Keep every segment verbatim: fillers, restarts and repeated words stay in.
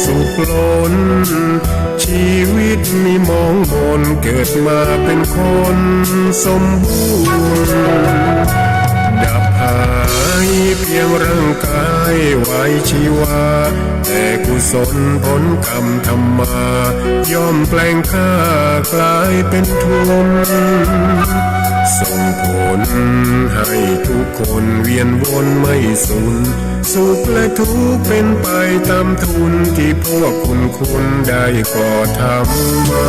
สุขล้น ชีวิตมีมองมน เกิดมาเป็นคนสมบูรณ์ ดับหายเพียงร่างกายไร้ชีวา แต่กุศลผลกรรมทำมา ย่อมแปลงข้ากลายเป็นทุน ส่งผลให้ทุกคนเวียนวนไม่สุน สุขและทุกข์เป็นไปตามทุนที่พวกคุณคุณได้ก่อทำมา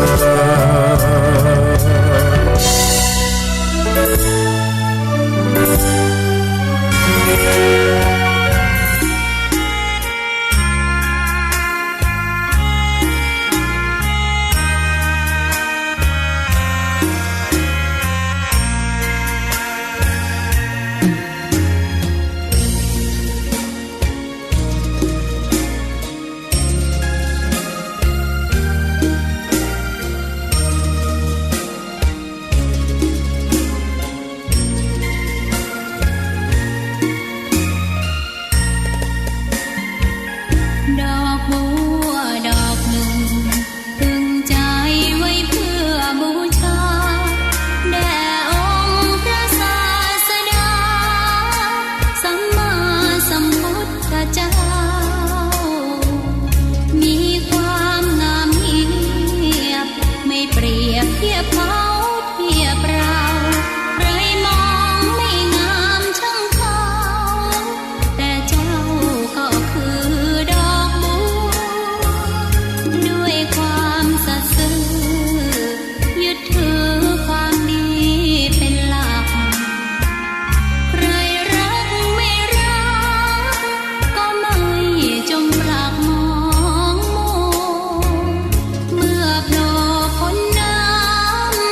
ดอกบัวดอกหนึ่ง ตึงใจไว้เพื่อบูชา แด่องค์พระศาสดา สัมมาสัมพุทธเจ้า มีความงามเงียบ ไม่เปรียบเทียบเขาเทียบเรา ใครมองไม่งามช่างเขา แต่เจ้าก็คือดอกบัว ด้วยความสัตย์ซื่อ ยึดถือความดีเป็นหลัก ใครรักไม่รัก ก็ไม่จงปลักมองมัว เมื่อโผล่พ้นน้ำ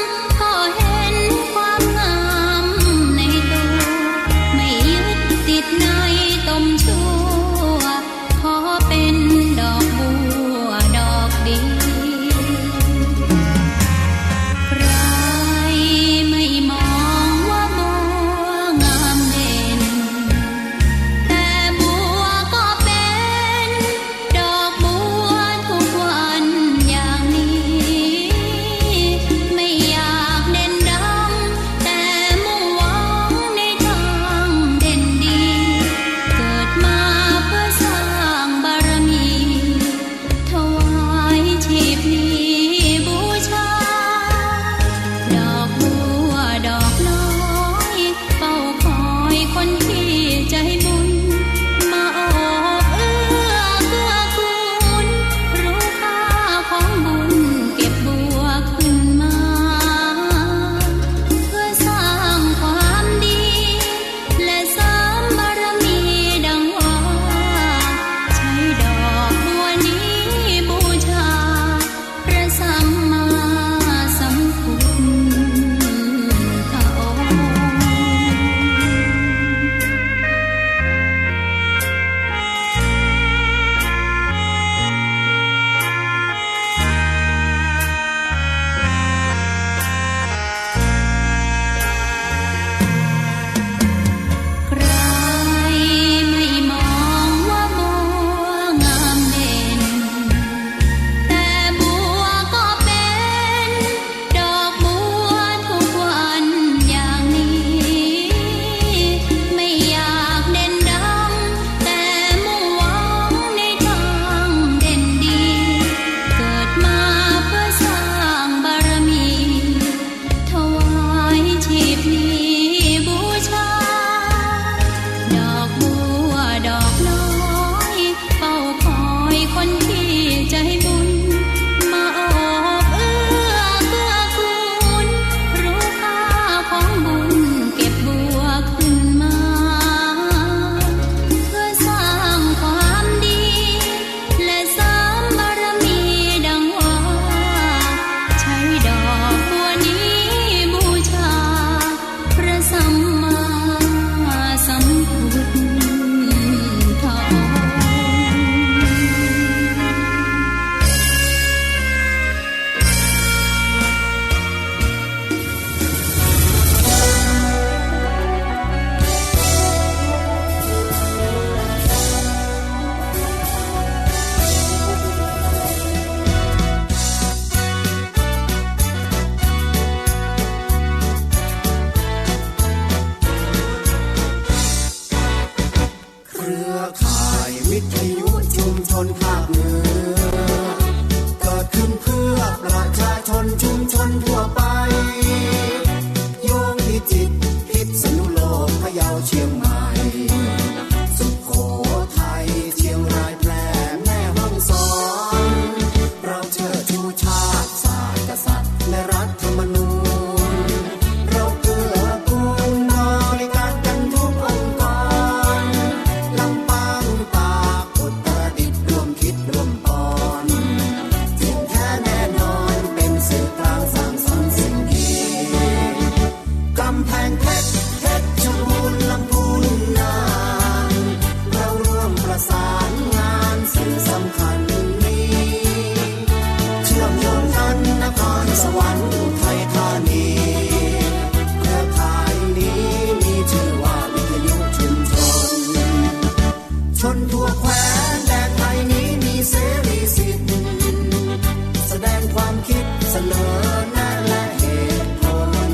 เสนอแนะและเหตุผล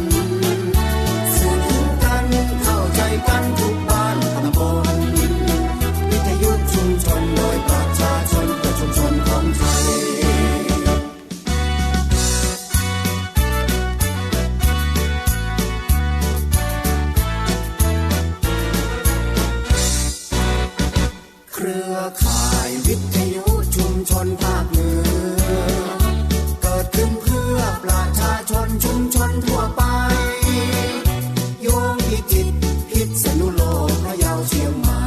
สื่อถึงกัน เข้าใจกันทุกบ้านตำบล วิทยุชุมชนโดยประชาชน เพื่อชุมชนของไทย เครือข่ายวิทยุชุมชนภาคเหนือ เกิดขึ้นเพื่อประชาชนชุมชนทั่วไป โยงพิจิตร พิษณุโลก พะเยา เชียงใหม่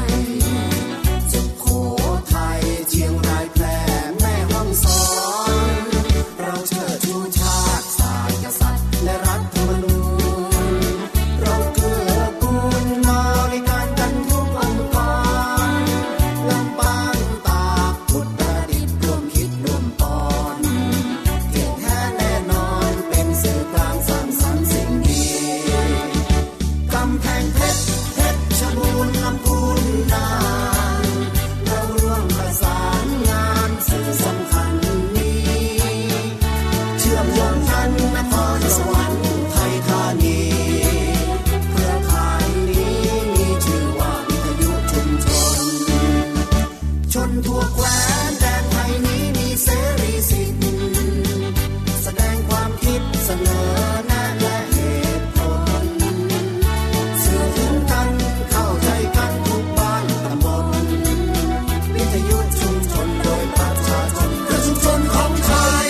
สุโขทัย เชียงราย แพร่ แม่ฮ่องสอน เราเชิดชูชาติ ศาสตร์ กษัตริย์ และรัฐธรรมนูญ เราเกื้อกูลบริการกันทุกองค์กร ลำปาง ตาก อุตรดิตถ์ ร่วมคิดร่วมป้อน เที่ยงแท้แน่นอน เป็นสื่อกลางสร้างสรรค์สิ่งดี กำแพงเพชร เพชรบูรณ์ ลำพูน น่าน เราร่วมประสานงาน สื่อสำคัญนี้ เชื่อมโยงกันนครสวรรค์ อุทัยธานี เครือข่ายนี้มีชื่อว่าวิทยุชุมชน ชนทั่วแคว้นแดนไทยนี้มีเสรีสิทธิ์ แสดงความคิด เสนอแนะและเหตุผล สื่อถึงกัน เข้าใจกันทุกบ้านตำบล วิทยุชุมชนโดยประชาชน เพื่อชุมชนของไทย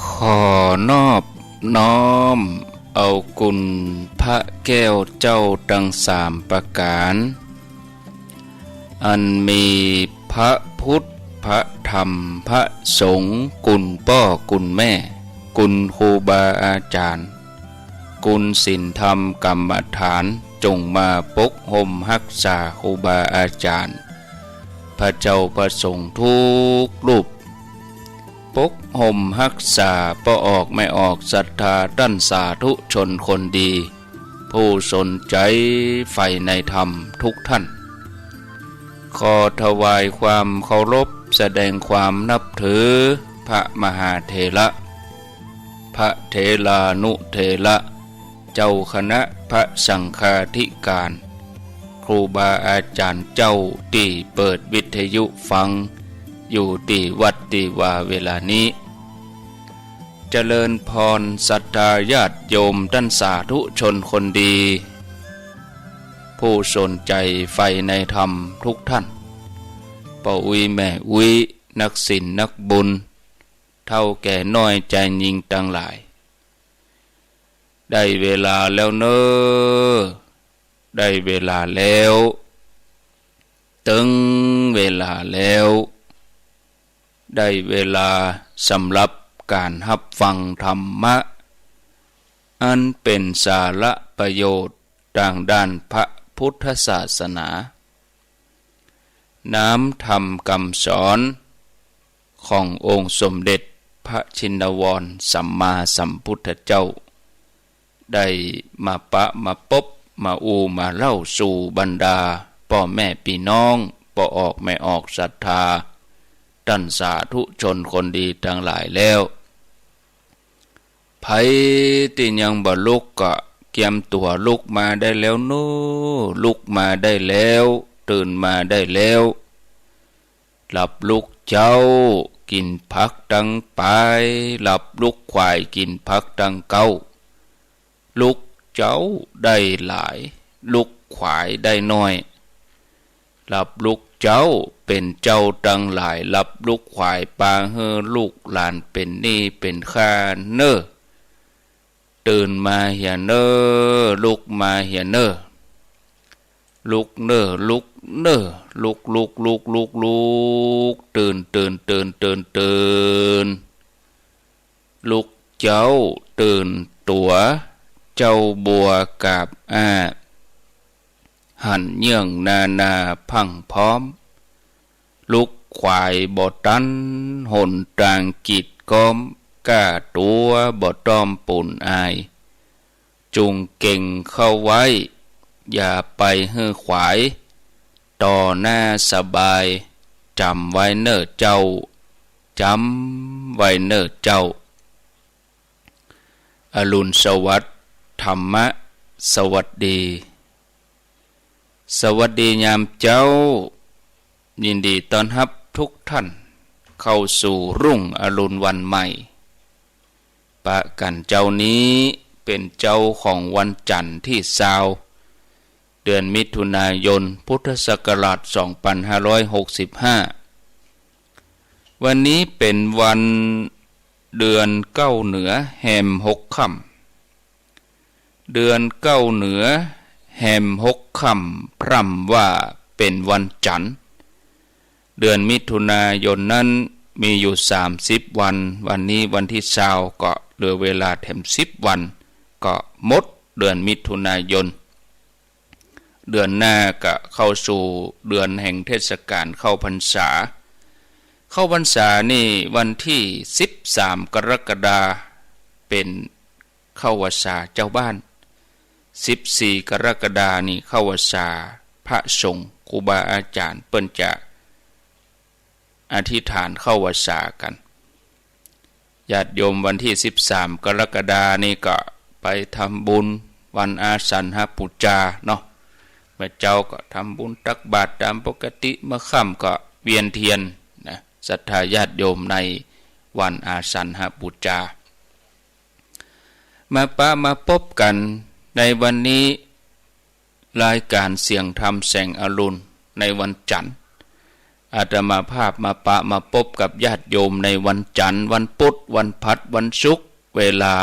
ขอนอบน้อมเอาคุณพระแก้วเจ้าตังสามประก๋าน อันมีพระพุทธ พระธรรม พระสงฆ์ คุณป้อคุณแม่ คุณครูบาอาจ๋ารย์ คุณศีลธรรมกรรมฐาน จงมาปกห่มฮักษาครูบาอาจ๋ารย์ พระเจ้าพระสงฆ์ทุกรูป ปกห่มฮักษาป้อออกแม่ออกศรัทธาต้านสาธุชนคนดี ผู้สนใจ๋ใฝ่ในธรรมทุกท่าน ขอถวายความเคารพแสดงความนับถือพระมหาเถระ พระเถรานุเถระ เจ้าคณะพระสังฆาธิการ ครูบาอาจ๋ารย์เจ้าตี้เปิดวิทยุฟังอยู่ตี้วัดตี้วาเวลานี้ เจริญพรศรัทธาญาติโยมต้านสาธุชนคนดี ผู้สนใจ๋ใฝ่ในธรรมทุกท่าน ป้ออุ๊ยแม่อุ๊ย นักศีลนักบุญ เฒ่าแก่น้อยจายญิงตังหลาย ได้เวลาแล้วเน่อ ได้เวลาแล้ว เถิงเวลาแล้ว ได้เวลาสำหรับก๋านฮับฟังธรรมะ อันเป๋นสาระประโยชน์ตางด้านพระพุทธศาสนา น้ำธรรมกำสอนขององค์สมเด็จพระชินวรสัมมาสัมพุทธเจ้า ได้มาปะมาปบ มาอู้มาเล่าสู่บรรดาป้อแม่ปี้น้อง ป้อออกแม่ออกศรัทธา ต้านสาธุชนคนดีตังหลายแล้ว ใผตี้ยังบ่ลุกก็เกียมตั๋วลุกมาได้แล้วเน่อ ลุกมาได้แล้ว ตื่นมาได้แล้ว หลับลุกเจ๊า กิ๋นผักตังป๋าย หลับลุกขวาย กิ๋นผักตังเก๊า ลุกเจ๊าได้หลาย ลุกขวายได้น้อย หลับลุกเจ๊าเป๋นเจ้าตังหลาย หลับลุกขวายปาหื้อลูกหลานเป๋นหนี้เป๋นค่าเน่อ ตื่นมาเหียเน่อ ลุกมาเหียเน่อ ลุกเน่อ ลุกเน่อ ลุก ลุก ลุก ลุก ลุก ตื่น ตื่น ตื่น ตื่น ตื่น ลุกเจ๊าตื่นตั๋ว เจ้าบัวกาบอ้า หันเยื่องนานาพรั่งพร้อม ลุกขวายบ่ตัน หนตางกีดก๊อม ก้าตั๋วบ่ต้องปูนอาย จุ่งเก่งเข้าไว้ อย่าไปหื้อขวาย ต่อหน้าสบาย จ๋ำไว้เน่อเจ้า จ๋ำไว้เน่อเจ้า อรุณสวัสดิ์ ธรรมะสวัสดี สวัสดียามเจ๊า ยินดีต้อนฮับทุกท่านเข้าสู่รุ่งอรุณวันใหม่ ปะกั๋นเจ๊านี้เป๋นเจ๊าของวันจั๋นทร์ตี้ซาว เดือนมิถุนายน พุทธศักราช สองปันห้าร้อยหกสิบห้า วันนี้เป๋นวันเดือนเก้าเหนือแฮมหกค่ำ เดือนเก้าเหนือแฮมหกค่ำ พร่ำว่าเป๋นวันจั๋นทร์ เดือนมิถุนายนนั้นมีอยู่สามสิบวัน วันนี้วันตี้ซาว ก็เหลือเวลาแถมสิบวัน ก็หมดเดือนมิถุนายน เดือนหน้าก็เข้าสู่เดือนแห่งเทศกาลเข้าพรรษา เข้าพรรษานี่วันตี้สิบสามกรกฎาเป๋นเข้าพรรษาเจ้าบ้าน สิบสี่กรกฎานี่เข้าพรรษาพระสงฆ์ ครูบาอาจ๋ารย์เปิ้นจะ อธิษฐานเข้าพรรษากั๋น ญาติโยมวันตี้สิบสามกรกฎานี่ก็ไปทำบุญวันอาสัณหปูจาเนาะ เมื่อเจ๊าก็ทำบุญตักบาตรต๋ามปกติ เมื่อค่ำก็เวียนเตียนนะ ศรัทธาญาติโยมในวันอาสัณหปูจา มาปะมาปบกั๋นในวันนี้ รายการเสียงธรรมแสงอรุณในวันจั๋นทร์ อาตมาภาพมาปะมาปบกับญาติโยมในวันจั๋นทร์ วันปุ๊ด วันผัด วันศุกร์ เวลา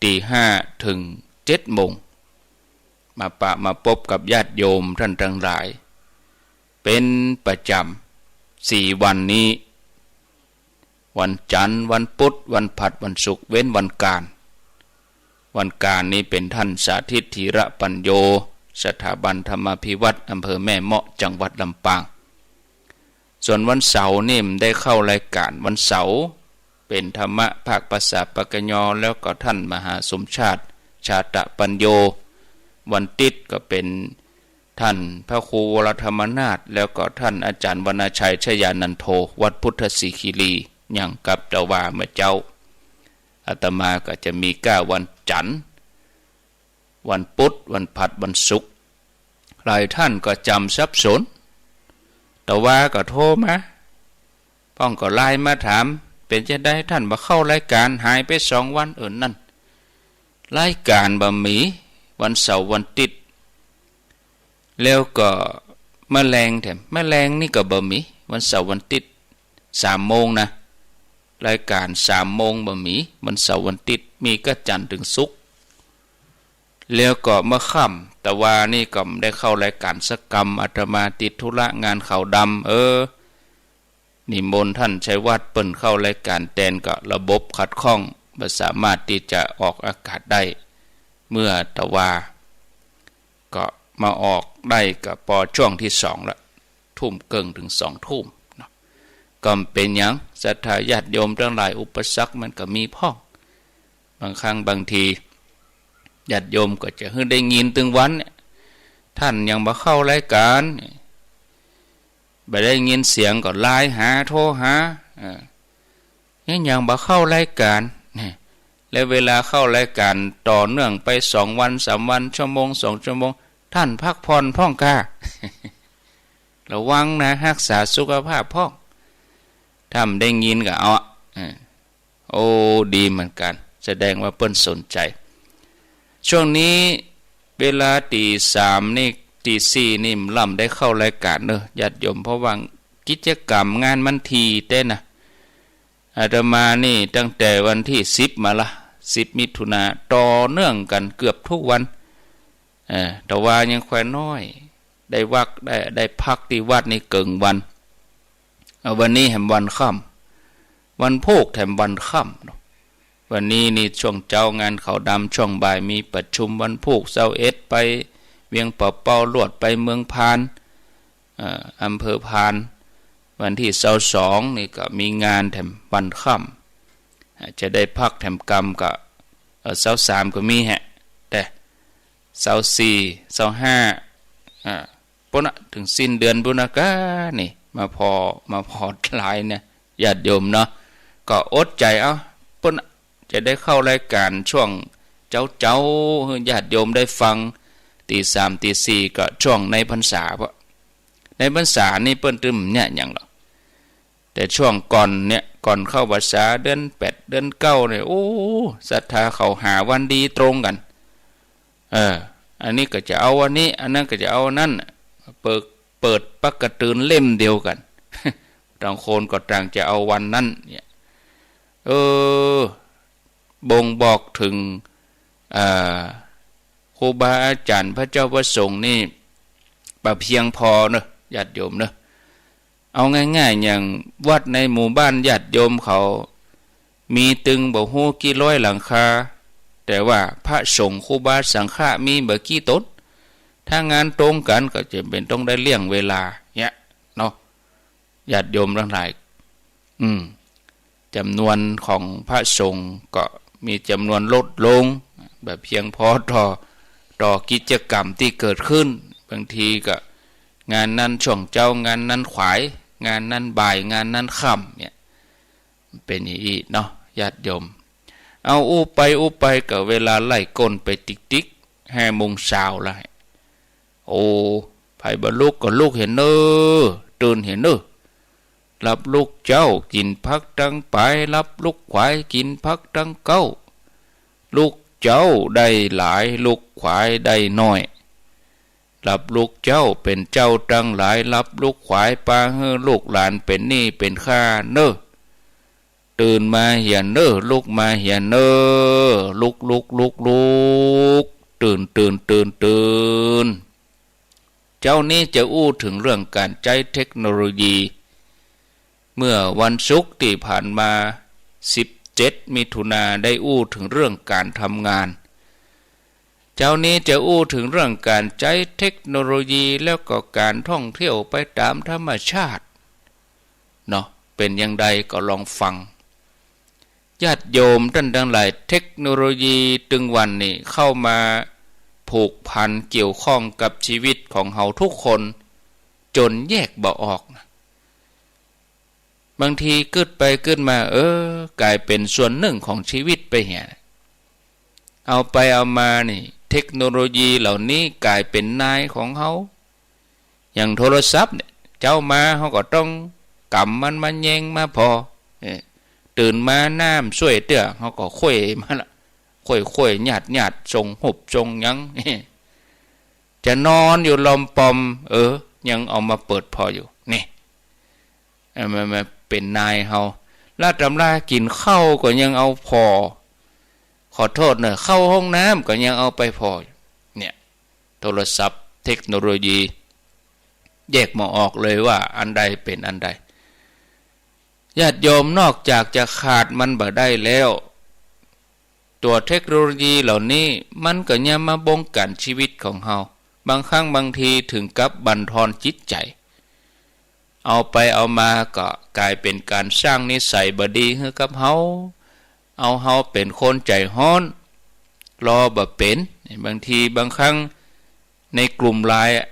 ตีห้าเถิงเจ็ดโมง มาปะมาปบกับญาติโยมต้านตังหลาย เป๋นประจ๋ำสี่วันนี้ วันจั๋นทร์ วันปุ๊ด วันผัด วันศุกร์ เว้นวันก๋าน วันก๋านนี้เป๋นต้านสาธิต ธีระปัญโญ สถาบันธรรมาภิวัฒน์ อำเภอแม่เมาะ จังหวัดลำปาง ส่วนวันเสาร์นี่บ่ได้เข้ารายก๋าน วันเสาร์เป๋นธรรมะภาคภาษาปากยอ แล้วก็ต้านมหาสมชาติ ชาตะปัญโญ วันติ๊ดก็เป๋น ต้านพระครูวรธรรมนาถ แล้วก็ต้านอาจ๋ารย์วรรณชัย ชยานันโท วัดพุทธสิขิรี อย่างกับตะวาเมื่อเจ๊า อาตมาก็จะมีก้าวันจั๋นทร์ วันปุ๊ด วันผัด วันศุกร์ หลายต้านก็จ๋ำสับสน ตะวาก็โทรมา พ่องก็ไลน์มาถาม เป๋นจาใดต้านบ่เข้ารายก๋าน หายไปสองวัน เออ นั่น รายก๋านบ่มี วันเสาร์วันติ๊ด แล้วก็มะแลงแถม มะแลงนี่ก็บ่มี วันเสาร์วันติ๊ด สามโมงนะ รายก๋านสามโมงบ่มี วันเสาร์วันติ๊ด มีก้าจั๋นทร์เถิงศุกร์ แล้วก็เมื่อค่ำตะวานี่ก็บ่ได้เข้ารายก๋านสักกำ อาตมาติดธุระงานขาวดำ เออ นิมนต์ต้านชัยวัฒน์เปิ้นเข้ารายก๋านแตน ก็ระบบขัดข้อง บ่สามารถตี้จะออกอากาศได้ เมื่อตะวา ก็มาออกได้ก็ปอช่วงตี้สองละ ทุ่มเกิ่งเถิงสองทุ่มเนาะ ก็บ่เป๋นหยัง ศรัทธาญาติโยมตังหลาย อุปสรรคมันก็มีพ่อง บางครั้งบางที ญาติโยมก็จะหื้อได้ยินตึงวันเนี่ย ต้านยังบ่เข้ารายก๋าน บ่ได้ยินเสียงก็ไลน์หา โทรหา เออ ยัง ยังบ่เข้ารายก๋าน เนี่ย แล้วเวลาเข้ารายก๋านต่อเนื่องไปสองวันสามวัน ชั่วโมงสองชั่วโมง ต้านพักผ่อนพ่องก่า ระวังนะ ฮักษาสุขภาพพ่อง ถ้าบ่ได้ยินก็เอาอะ เออ โอ้ ดีเหมือนกั๋น แสดงว่าเปิ้นสนใจ๋ ช่วงนี้เวลาตี๋สามนี่ ตี๋สี่นี่บ่ลำได้เข้ารายก๋านเนาะ ญาติโยม เพราะว่ากิจกรรมงานมันถี่แต๊นะ อาตมานี่ตั้งแต่วันตี้สิบมาละ สิบมิถุนา ต่อเนื่องกั๋นเกือบกู้วัน เออ แต่ว่ายังค่อยน้อย ได้วัก ได้ ได้พักตี้วัดนี่เกิ่งวัน เอา วันนี้แหมวันค่ำ วันพูกแถมวันค่ำเนาะ วันนี้นี่ช่วงเจ๊างานขาวดำ ช่วงบ่ายมีประชุมวันพูก ซาวเอ็ดไปเวียงป่าเป้า ลวดไปเมืองพาน เอ่อ อำเภอพาน วันตี้ซาวสองนี่ก็มีงานแถมวันค่ำ อ่า จะได้พักแถมกำก็ เอ่อ ซาวสามก็มีแหะ แต่ ซาวสี่ ซาวห้า อ่า ปู้นน่ะ ถึงสิ้นเดือนปู้นน่ะก้า นี่ มาผ่อ มาผ่อหลายเนี่ย ญาติโยมเนาะ ก็อดใจ๋เอา ปู้นน่ะ จะได้เข้ารายก๋านช่วงเจ๊าๆ หื้อญาติโยมได้ฟัง ตี๋สาม ตี๋สี่ ก็ช่วงในพรรษา เพราะในพรรษานี่เปิ้นตึงบ่เยียะหยังหรอก แต่ช่วงก่อนเนี่ย ก่อนเข้าพรรษา เดือนแปด เดือนเก้าเนี่ย โอ้ ศรัทธาเขาหาวันดีตรงกั๋น เออ อันนี้ก็จะเอาวันนี้ อันนั้นก็จะเอาอันนั้น เปิด เปิดปั๊กกะตืนเล่มเดียวกั๋น ต่างคนก็ต่างจะเอาวันนั้นเนี่ย เออ บ่งบอกเถิง เอ่อ ครูบาอาจ๋ารย์ พระเจ้าพระสงฆ์นี่ บ่เพียงพอเนาะ ญาติโยมเนาะ เอาง่ายๆ อย่างวัดในหมู่บ้านญาติโยมเขา มีตึงบ่ฮู้กี่ร้อยหลังคา แต่ว่าพระสงฆ์ครูบาสังฆะมีบ่กี่ต๋น ถ้างานตรงกั๋นก็จ๋ำเป๋นต้องได้เลี่ยงเวลาเนี่ยเนาะ ญาติโยมตังหลาย อืม จ๋ำนวนของพระสงฆ์ก็มีจ๋ำนวนลดลง บ่เพียงพอต่อ ต่อกิจกรรมตี้เกิดขึ้น บางทีก็งานนั้นช่วงเจ๊า งานนั้นขวาย งานนั้นบ่าย งานนั้นค่ำเนี่ย เป๋นอย่างอี้เนาะ ญาติโยม เอาอู้ไปอู้ไปก็เวลาไล่ก้นไปติ๊กๆ ห้าโมงเช้าแล้ว โอ้ ใผบ่ลุกก็ลุกเหียเน่อ ตื่นเหียเน่อ หลับลุกเจ๊ากิ๋นผักตังป๋าย หลับลุกขวายกิ๋นผักตังเก๊า ลุกเจ๊าได้หลาย ลุกขวายได้น้อย หลับลุกเจ๊าเป๋นเจ้าตังหลาย หลับลุกขวายปาหื้อลูกหลานเป๋นหนี้เป๋นค่าเน่อ ตื่นมาเหียเน่อ ลุกมาเหียเน่อ ลุก ลุก ลุก ลุก ตื่น ตื่น ตื่น ตื่น เจ๊านี้จะอู้เถิงเรื่องก๋านใจ๊เทคโนโลยี เมื่อวันศุกร์ตี้ผ่านมา สิบเจ็ดมิถุนา ได้อู้เถิงเรื่องก๋านทำงาน เจ๊านี้จะอู้เถิงเรื่องก๋านใจ๊เทคโนโลยี แล้วก็ก๋านท่องเที่ยวไปต๋ามธรรมชาติ เนาะ เป๋นอย่างใดก็ลองฟัง ญาติโยมต้านตังหลาย เทคโนโลยีตึงวันนี้เข้ามาผูกพันเกี่ยวข้องกับชีวิตของเฮาทุกคน จ๋นแยกบ่ออกนะ บางทีกึ๊ดไปกึ๊ดมา เออ ก๋ายเป๋นส่วนนึ่งของชีวิตไปเหีย เอาไปเอามานี่ เทคโนโลยีเหล่านี้ก๋ายเป๋นนายของเฮา อย่างโทรศัพท์เนี่ย เจ๊ามาเฮาก็ต้องก๋ำมันมาแยงมาผ่อ เออ ตื่นมาน้ำส้วยเตื้อ เฮาก็ควยมาละ ควยๆ หยาดๆ ส่งฮูปส่งหยัง จะนอนอยู่ลอมปอม เออ ยังเอามาเปิดผ่ออยู่ นี่ เออ มา มาเป๋นนายเฮา ละต๋ำรากิ๋นข้าวก็ยังเอาผ่อ ขอโต้ษเน่อ เข้าห้องน้ำก็ยังเอาไปผ่อ เนี่ย โทรศัพท์เทคโนโลยี แยกบ่ออกเลยว่าอันใดเป๋นอันใด ญาติโยม นอกจากจะขาดมันบ่ได้แล้ว ตั๋วเทคโนโลยีเหล่านี้มันก็ยังมาบงก๋านชีวิตของเฮา บางครั้งบางทีเถิงกับบั่นทอนจิตใจ๋ เอาไปเอามาก็ก๋ายเป๋นก๋านสร้างนิสัยบ่ดีหื้อกับเฮา เอาเฮาเป๋นคนใจ๋ฮ้อน รอบ่เป๋น บางทีบางครั้งในกลุ่มไลน์อะ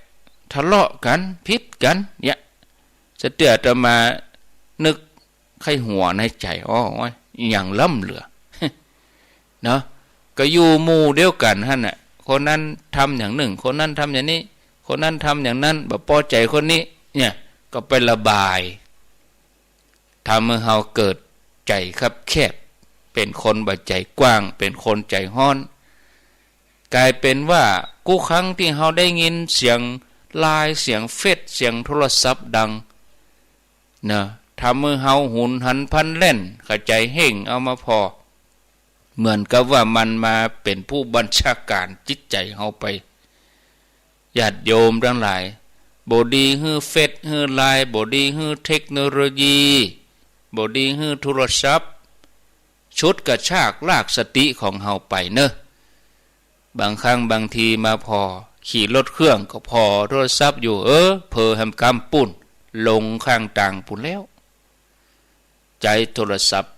ทะเลาะกั๋น ผิดกั๋น เนี่ย สะเตื้ออาตมานึกใค่หัวในใจ๋ อ้อ อะหยังล้ำเหลือ เนาะ ก็อยู่หมู่เดียวกั๋นหั้นน่ะ คนนั้นทำอย่างนึ่ง คนนั้นทำอย่างนี้ คนนั้นทำอย่างนั้น บ่ปอใจ๋คนนี้ เนี่ย ก็ไประบาย ทำหื้อเฮาเกิดใจ๋คับแคบ เป๋นคนบ่ใจ๋กว้าง เป๋นคนใจ๋ฮ้อน ก๋ายเป๋นว่ากู้ครั้งตี้เฮาได้ยินเสียงไลน์ เสียงเฟซ เสียงโทรศัพท์ดัง เนาะ ทำหื้อเฮาหุนหันพลันแล่น ขะใจ๋เฮ่งเอามาผ่อ เหมือนกับว่ามันมาเป๋นผู้บัญชาก๋านจิตใจ๋เฮาไป ญาติโยมตังหลาย บ่ดีหื้อเฟซหื้อไลน์ บ่ดีหื้อเทคโนโลยี บ่ดีหื้อโทรศัพท์ ฉุดกระชากลากสติของเฮาไปเนาะ บางครั้งบางทีมาผ่อ ขี่รถเครื่องก็ผ่อโทรศัพท์อยู่ เออ เผลอแหมกำปุ้น ลงข้างตางปุ้นแล้ว ใจ๊โทรศัพท์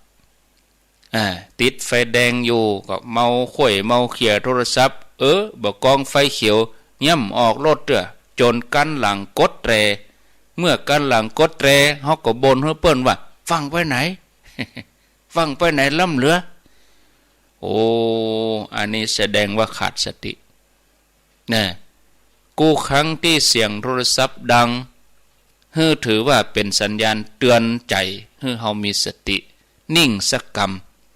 อ่า ติดไฟแดงอยู่ก็เมาค่อยเมาเขี่ยโทรศัพท์ เออ บ่กองไฟเขียว เยียมออกรถเตื้อ จ๋นกั๋นหลังกดแตร เมื่อกั๋นหลังกดแตร เฮาก็บ่นหื้อเปิ้นว่า ฟั่งไปไหน ฟั่งไปไหนล้ำเหลือ โอ้ อันนี้แสดงว่าขาดสติ นะ กู้ครั้งตี้เสียงโทรศัพท์ดัง หื้อถือว่าเป๋นสัญญาณเตื๋อนใจ๋ หื้อเฮามีสติ นิ่งสักก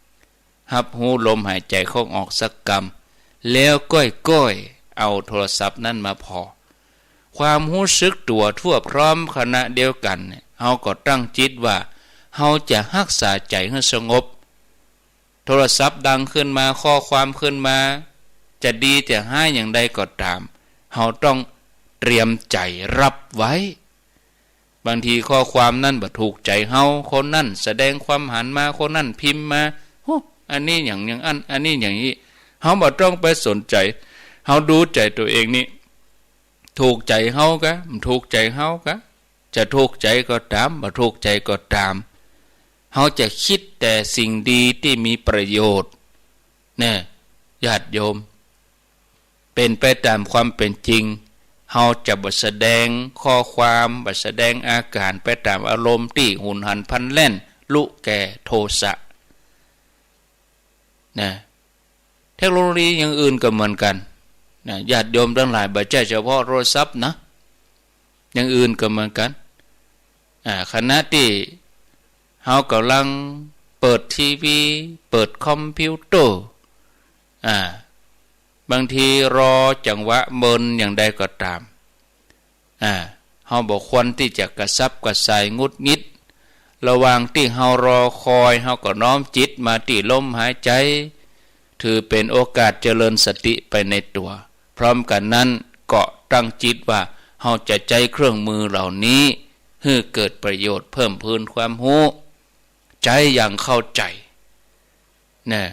ำ ฮับฮู้ลมหายใจ๋เข้าออกสักกำ แล้วก้อยๆ เอาโทรศัพท์นั้นมาผ่อ ความฮู้สึกตั๋วทั่วพร้อมขณะเดียวกั๋นเนี่ย เฮาก็ตั้งจิตว่า เฮาจะฮักษาใจ๋หื้อสงบ โทรศัพท์ดังขึ้นมา ข้อความขึ้นมา จะดีจะฮ้ายอย่างใดก็ต๋าม เฮาต้องเตรียมใจ๋ฮับไว้ บางทีข้อความนั้นบ่ถูกใจ๋เฮา คนนั้นแสดงความหันมา คนนั้นพิมพ์มา ฮู้ อันนี้อย่าง อย่างอั้น อันนี้อย่างอี้ เฮาบ่ต้องไปสนใจ๋ เฮาดูใจ๋ตั๋วเองนี่ ถูกใจ๋เฮากา บ่ถูกใจ๋เฮากา จะถูกใจ๋ก็ต๋าม บ่ถูกใจ๋ก็ต๋าม เฮาจะกึ๊ดแต่สิ่งดีตี้มีประโยชน์ แน่ ญาติโยม เป๋นไปต๋ามความเป๋นจริง เฮาจะบ่แสดงข้อความ บ่แสดงอาก๋านไปต๋ามอารมณ์ตี้หุนหันพลันแล่น ลุแก่โทสะ นะ เทคโนโลยีอย่างอื่นก็เหมือนกั๋น นะ ญาติโยมตังหลาย บ่ใจ้เฉพาะโทรศัพท์นะ อย่างอื่นก็เหมือนกั๋น อ่า ขณะตี้เฮาก่ำลังเปิดทีวี เปิดคอมพิวเตอร์ อ่า บางทีรอจังหวะเมินอย่างใดก็ต๋าม อ่า เฮาบ่ควรตี้จะกระสับกระส่ายหงุดหงิด ระหว่างตี้เฮารอคอย เฮาก็น้อมจิตมาตี้ลมหายใจ๋ ถือเป๋นโอกาสเจริญสติไปในตั๋ว พร้อมกั๋นนั้นก็ตั้งจิตว่า เฮาจะใจ๊เครื่องมือเหล่านี้ หื้อเกิดประโยชน์เพิ่มพูนความฮู้ ใจ๊อย่างเข้าใจ๋ นะ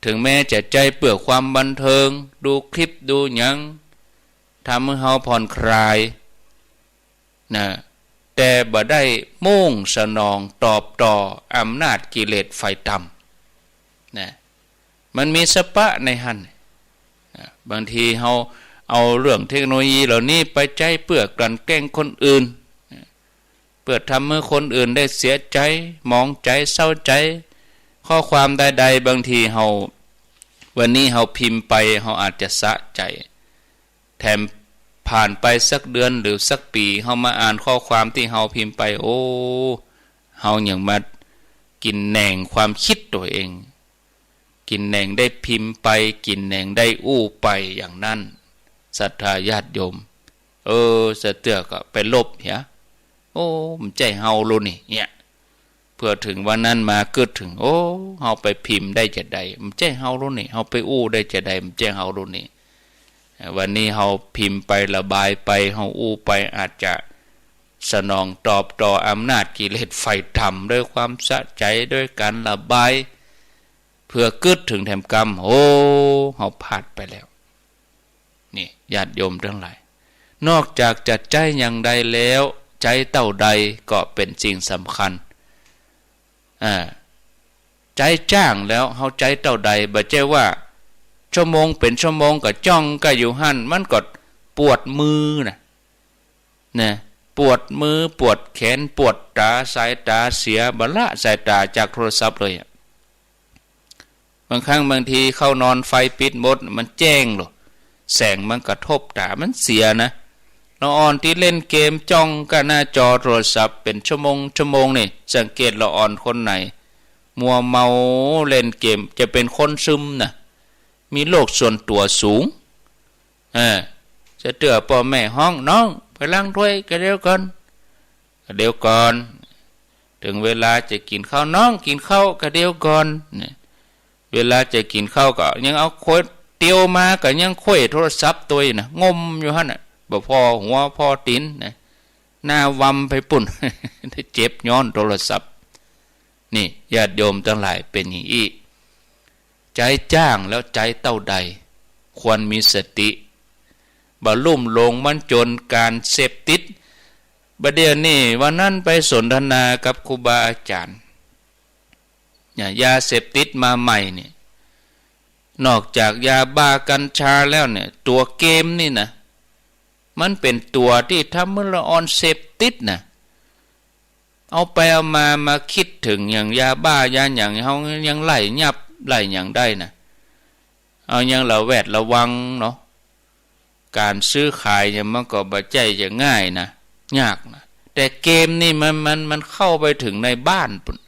เถิงแม้จะใจ๊เปื้อความบันเทิง ดูคลิปดูหยัง ทำหื้อเฮาผ่อนคลาย นะ แต่บ่ได้มุ่งสนองตอบต่ออำนาจกิเลสฝ่ายต่ำ นะ มันมีสภาพในหั้น นะ บางทีเฮาเอาเรื่องเทคโนโลยีเหล่านี้ไปใจ๊เปื้อกลั่นแกล้งคนอื่น นะ เปื้อทำหื้อคนอื่นได้เสียใจ๋ หมองใจ๋ เศร้าใจ๋ ข้อความใดๆ บางทีเฮา วันนี้เฮาพิมพ์ไป เฮาอาจจะสะใจ๋ แถมผ่านไปสักเดือนหรือสักปี๋ เฮามาอ่านข้อความตี้เฮาพิมพ์ไป โอ้ เฮายังมากิ๋นแหน่งความกึ๊ดตั๋วเอง กิ๋นแหน่งได้พิมพ์ไป กิ๋นแหน่งได้อู้ไปอย่างนั้น ศรัทธาญาติโยม เออ สะเตื้อก็ไปลบเหีย โอ้ บ่ใจ้เฮาลูนี่ เนี่ย เปื้อเถิงวันนั้นมากึ๊ดเถิง โอ้ เฮาไปพิมพ์ได้จาใด บ่ใจ้เฮาลูนี่ เฮาไปอู้ได้จาใด บ่ใจ้เฮาลูนี่ วันนี้เฮาพิมพ์ไประบายไป เฮาอู้ไป อาจจะสนองตอบต่ออำนาจกิเลสฝ่ายต่ำ ด้วยความสะใจ๋ ด้วยก๋านระบาย เปื้อกึ๊ดเถิงแถมกำ โอ้ เฮาพลาดไปแล้ว นี่ ญาติโยมตังหลาย นอกจากจะใจ๊อย่างใดแล้ว ใจ๊เต้าใดก็เป๋นสิ่งสำคัญ อ่า ใจ๊จ้างแล้ว เฮาใจ๊เต้าใด บ่ใจ้ว่า ชั่วโมงเป๋นชั่วโมงก็จ้องก้าอยู่หั้น มันก็ปวดมือนะ นะ ปวดมือ ปวดแขน ปวดต๋า สายต๋าเสีย บ่ละสายต๋าจากโทรศัพท์เลยอะ บางครั้งบางทีเข้านอนไฟปิดหมด มันแจ้งโลด แสงมันกระทบต๋า มันเสียนะ ละอ่อนตี้เล่นเกมจ้องก้าหน้าจอโทรศัพท์เป๋นชั่วโมงชั่วโมงนี่ สังเกตละอ่อนคนไหน มัวเมาเล่นเกม จะเป๋นคนซึมนะ มีโลกส่วนตั๋วสูง เออ จะเตื้อป้อแม่ฮ้อง "น้อง ไปล้างถ้วย" "กะเดี๋ยวก่อน กะเดี๋ยวก่อน เถิงเวลาจะกิ๋นข้าว น้อง กิ๋นข้าว" "กะเดี๋ยวก่อน" เนี่ย เวลาจะกิ๋นข้าวก็ยังเอาถ้วยเตียวมา ก็ยังไขว้โทรศัพท์ตวยนะ งมอยู่หั้นน่ะ บ่ผ่อหัวผ่อตี๋นนะ หน้าวำไปปู้น เจ็บย้อนโทรศัพท์ นี่ ญาติโยมตังหลาย เป๋นอย่างอี้ ใจ๊จ้างแล้วใจ๊เต้าใด ควรมีสติ บ่ลุ่มหลงมันจ๋นก๋านเสพติด บ่าเดี่ยวนี้ วันนั้นไปสนทนากับครูบาอาจ๋ารย์ เนี่ย ยาเสพติดมาใหม่นี่ นอกจากยาบ้ากัญชาแล้วเนี่ย ตั๋วเกมนี่นะ มันเป๋นตั๋วตี้ทำหื้อละอ่อนเสพติดนะ เอาไปเอามา มาคิดเถิงอย่างยาบ้ายาหยัง เฮายังไล่ยับไล่หยังได้นะ เอายังระแวดระวังเนาะ ก๋านซื้อขายเนี่ยมันก็บ่ใจ้จะง่ายนะ ยากนะ แต่เกมนี่มัน มัน มันเข้าไปเถิงในบ้านปู้น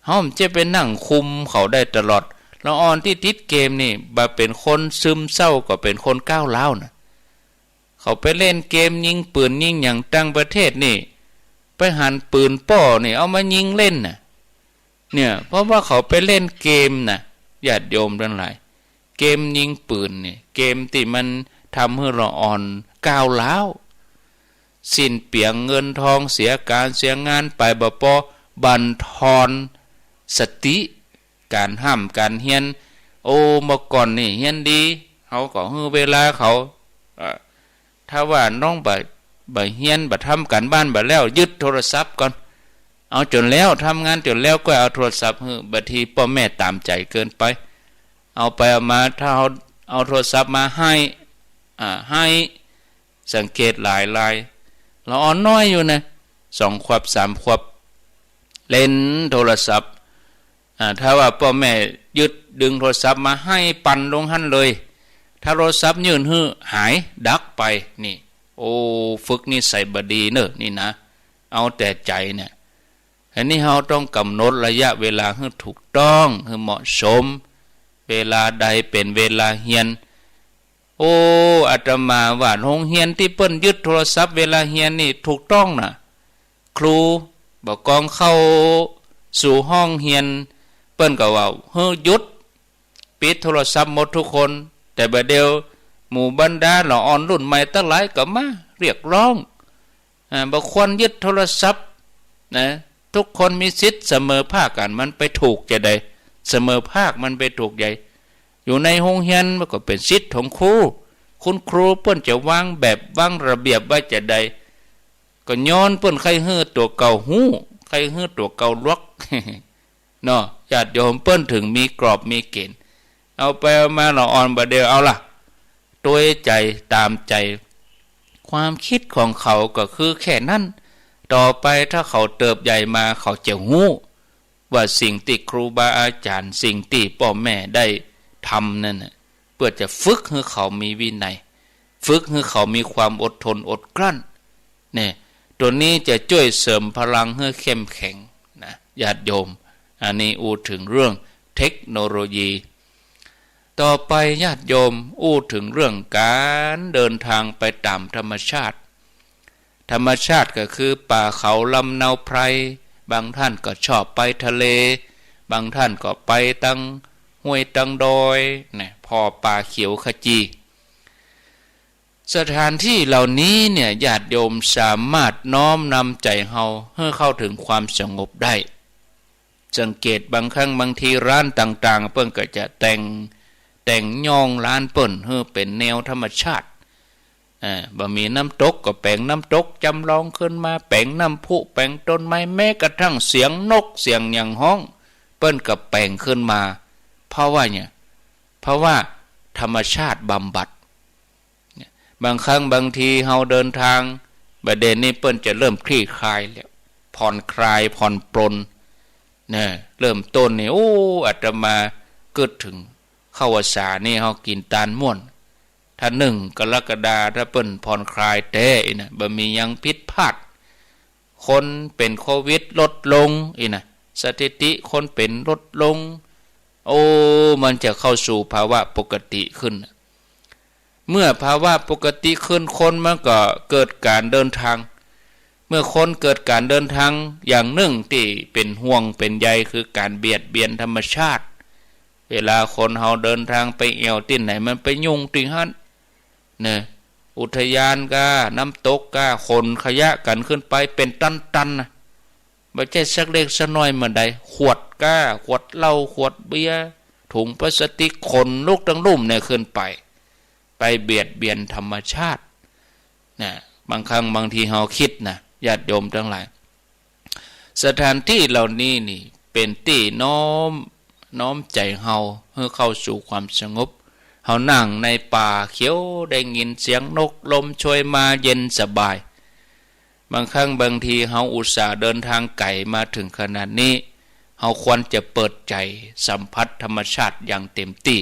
เฮาบ่ใจ้ไปนั่งคุมเขาได้ตลอด ละอ่อนตี้ติดเกมนี่ บ่าเป๋นคนซึมเศร้าก็เป๋นคนก้าวร้าวนะ เขาไปเล่นเกมยิงปืนยิงหยังต่างประเทศนี่ ไปหันปืนป้อนี่ เอามายิงเล่นน่ะ เนี่ย เพราะว่าเขาไปเล่นเกมน่ะ ญาติโยมตังหลาย เกมยิงปืนนี่ เกมตี้มันทำหื้อละอ่อนก้าวร้าว สิ้นเปลืองเงินทอง เสียก๋านเสียงานไป บ่ปอ บั่นทอนสติ ก๋านฮ่ำก๋านเฮียน โอ้ เมื่อก่อนนี่เฮียนดี เฮาก็หื้อเวลาเขา เอ่อ ถ้าว่าน้องบ่ บ่เฮียน บ่ทำก๋านบ้านบ่แล้ว ยึดโทรศัพท์ก่อน เอาจ๋นแล้ว ทำงานจ๋นแล้ว ก้อยเอาโทรศัพท์หื้อ บางทีป้อแม่ต๋ามใจ๋เกินไป เอาไปเอามา ถ้าเอา เอาโทรศัพท์มาไห้ อ่า ไห้ สังเกตหลายราย ละอ่อนน้อยอยู่นะ สองขวบสามขวบ เล่นโทรศัพท์ อ่า ถ้าว่าป้อแม่ยึดดึงโทรศัพท์มา ไห้ปั่นลงหั้นเลย ถ้าโทรศัพท์ยื่นหื้อ หายดักไป นี่ โอ้ ฝึกนิสัยบ่ดีเน่อนี่นะ เอาแต่ใจ๋เนี่ย อันนี้เฮาต้องก๋ำหนดระยะเวลาหื้อถูกต้อง หื้อเหมาะสม เวลาใดเป๋นเวลาเฮียน โอ้ อาตมาว่าโฮงเฮียนตี้เปิ้นยึดโทรศัพท์เวลาเฮียนนี่ถูกต้องน่ะ ครูบ่กองเข้าสู่ห้องเฮียน เปิ้นก็ว่าหื้อหยุด ปิดโทรศัพท์หมดทุกคน แต่บ่าเดี่ยวหมู่บรรดาละอ่อนรุ่นใหม่ตังหลายก็มาเรียกร้อง อ่า บ่ควรยึดโทรศัพท์นะ ทุกคนมีสิทธิ์เสมอภาคกั๋น มันไปถูกจะใด เสมอภาคมันไปถูกใด อยู่ในโฮงเฮียนมันก็เป๋นสิทธิ์ของครู คุณครูเปิ้นจะวางแบบวางระเบียบไว้จะใด ก็ย้อนเปิ้นใค่หื้อตั๋วเก่าฮู้ ใค่หื้อตั๋วเก่าลวก เนาะ ญาติโยม เปิ้นเถิงมีกรอบมีเก๋ณฑ์ เอาไปเอามาละอ่อนบ่าเดี่ยว เอาล่ะ ตวยใจ๋ต๋ามใจ๋ ความคิดของเขาก็คือแค่นั้น ต่อไปถ้าเขาเติบใหญ่มา เขาจะฮู้ว่าสิ่งตี้ครูบาอาจ๋ารย์ สิ่งตี้ป้อแม่ได้ทำนั่นน่ะ เปื้อจะฝึกหื้อเขามีวินัย ฝึกหื้อเขามีความอดทนอดกลั้น เนี่ย ตั๋วนี้จะจ้วยเสริมพลังหื้อเข้มแข็งนะ ญาติโยม อันนี้อู้เถิงเรื่องเทคโนโลยี ต่อไปญาติโยมอู้เถิงเรื่องก๋านเดินทางไปต๋ามธรรมชาติ ธรรมชาติก็คือป่าเขาลำเนาไพร บางท่านก็ชอบไปทะเล บางท่านก็ไปตางห้วยตางดอยนะ ผ่อป่าเขียวขจี สถานที่เหล่านี้เนี่ย ญาติโยมสามารถน้อมนำใจ๋เฮาหื้อเข้าเถิงความสงบได้ สังเกตบางครั้งบางทีร้านต่างๆ เปิ้นก็จะแต่ง แต่งย้องร้านเปิ้นหื้อเป๋นแนวธรรมชาติ อ่า บ่มีน้ำตกก็แป๋งน้ำตกจ๋ำลองขึ้นมา แป๋งน้ำพุ แป๋งต้นไม้ แม้กระทั่งเสียงนกเสียงหยังฮ้อง เปิ้นก็แป๋งขึ้นมา เพราะว่าเนี่ย ภาวะธรรมชาติบำบัด บางครั้งบางทีเฮาเดินทาง บ่าเดี่ยวนี้เปิ้นจะเริ่มคลี่คลายแล้ว ผ่อนคลาย ผ่อนปรน นะ เริ่มต้นนี่ โอ้ อาตมากึ๊ดเถิง เข้าพรรษานี่เฮากิ๋นตานม่วน ถ้าหนึ่งกรกฎา ถ้าเปิ้นผ่อนคลายแต๊อี้นะ บ่มีหยังผิดพลาด คนเป๋นโควิดลดลงอี้นะ สถิติคนเป๋นลดลง โอ้ มันจะเข้าสู่ภาวะปกติขึ้น เมื่อภาวะปกติขึ้น คนมันก็เกิดก๋านเดินทาง เมื่อคนเกิดก๋านเดินทาง อย่างนึ่งตี้เป๋นห่วงเป๋นใยคือก๋านเบียดเบียนธรรมชาติ เวลาคนเฮาเดินทางไปแอ่วตี้ไหน มันไปยุ่งตี้หั้น เน่อ อุทยานก้า น้ำตกก้า ขนขยะกั๋นขึ้นไปเป๋นตันๆ นะ บ่ใจ้สักเล็กสักน้อยเมื่อใด ขวดก้า ขวดเหล้า ขวดเบียร์ ถุงพลาสติก ขนลุกตึงลุ่มเนี่ยขึ้นไป ไปเบียดเบียนธรรมชาติ นะ บางครั้งบางทีเฮาคิดนะ ญาติโยมตังหลาย สถานตี้เหล่านี้นี่เป๋นตี้น้อม น้อมใจ๋เฮาหื้อเข้าสู่ความสงบ เฮานั่งในป่าเขียว ได้ยินเสียงนก ลมโชยมาเย็นสบาย บางครั้งบางทีเฮาอุตส่าห์เดินทางไก๋มาเถิงขนาดนี้ เฮาควรจะเปิดใจ๋สัมผัสธรรมชาติอย่างเต็มตี้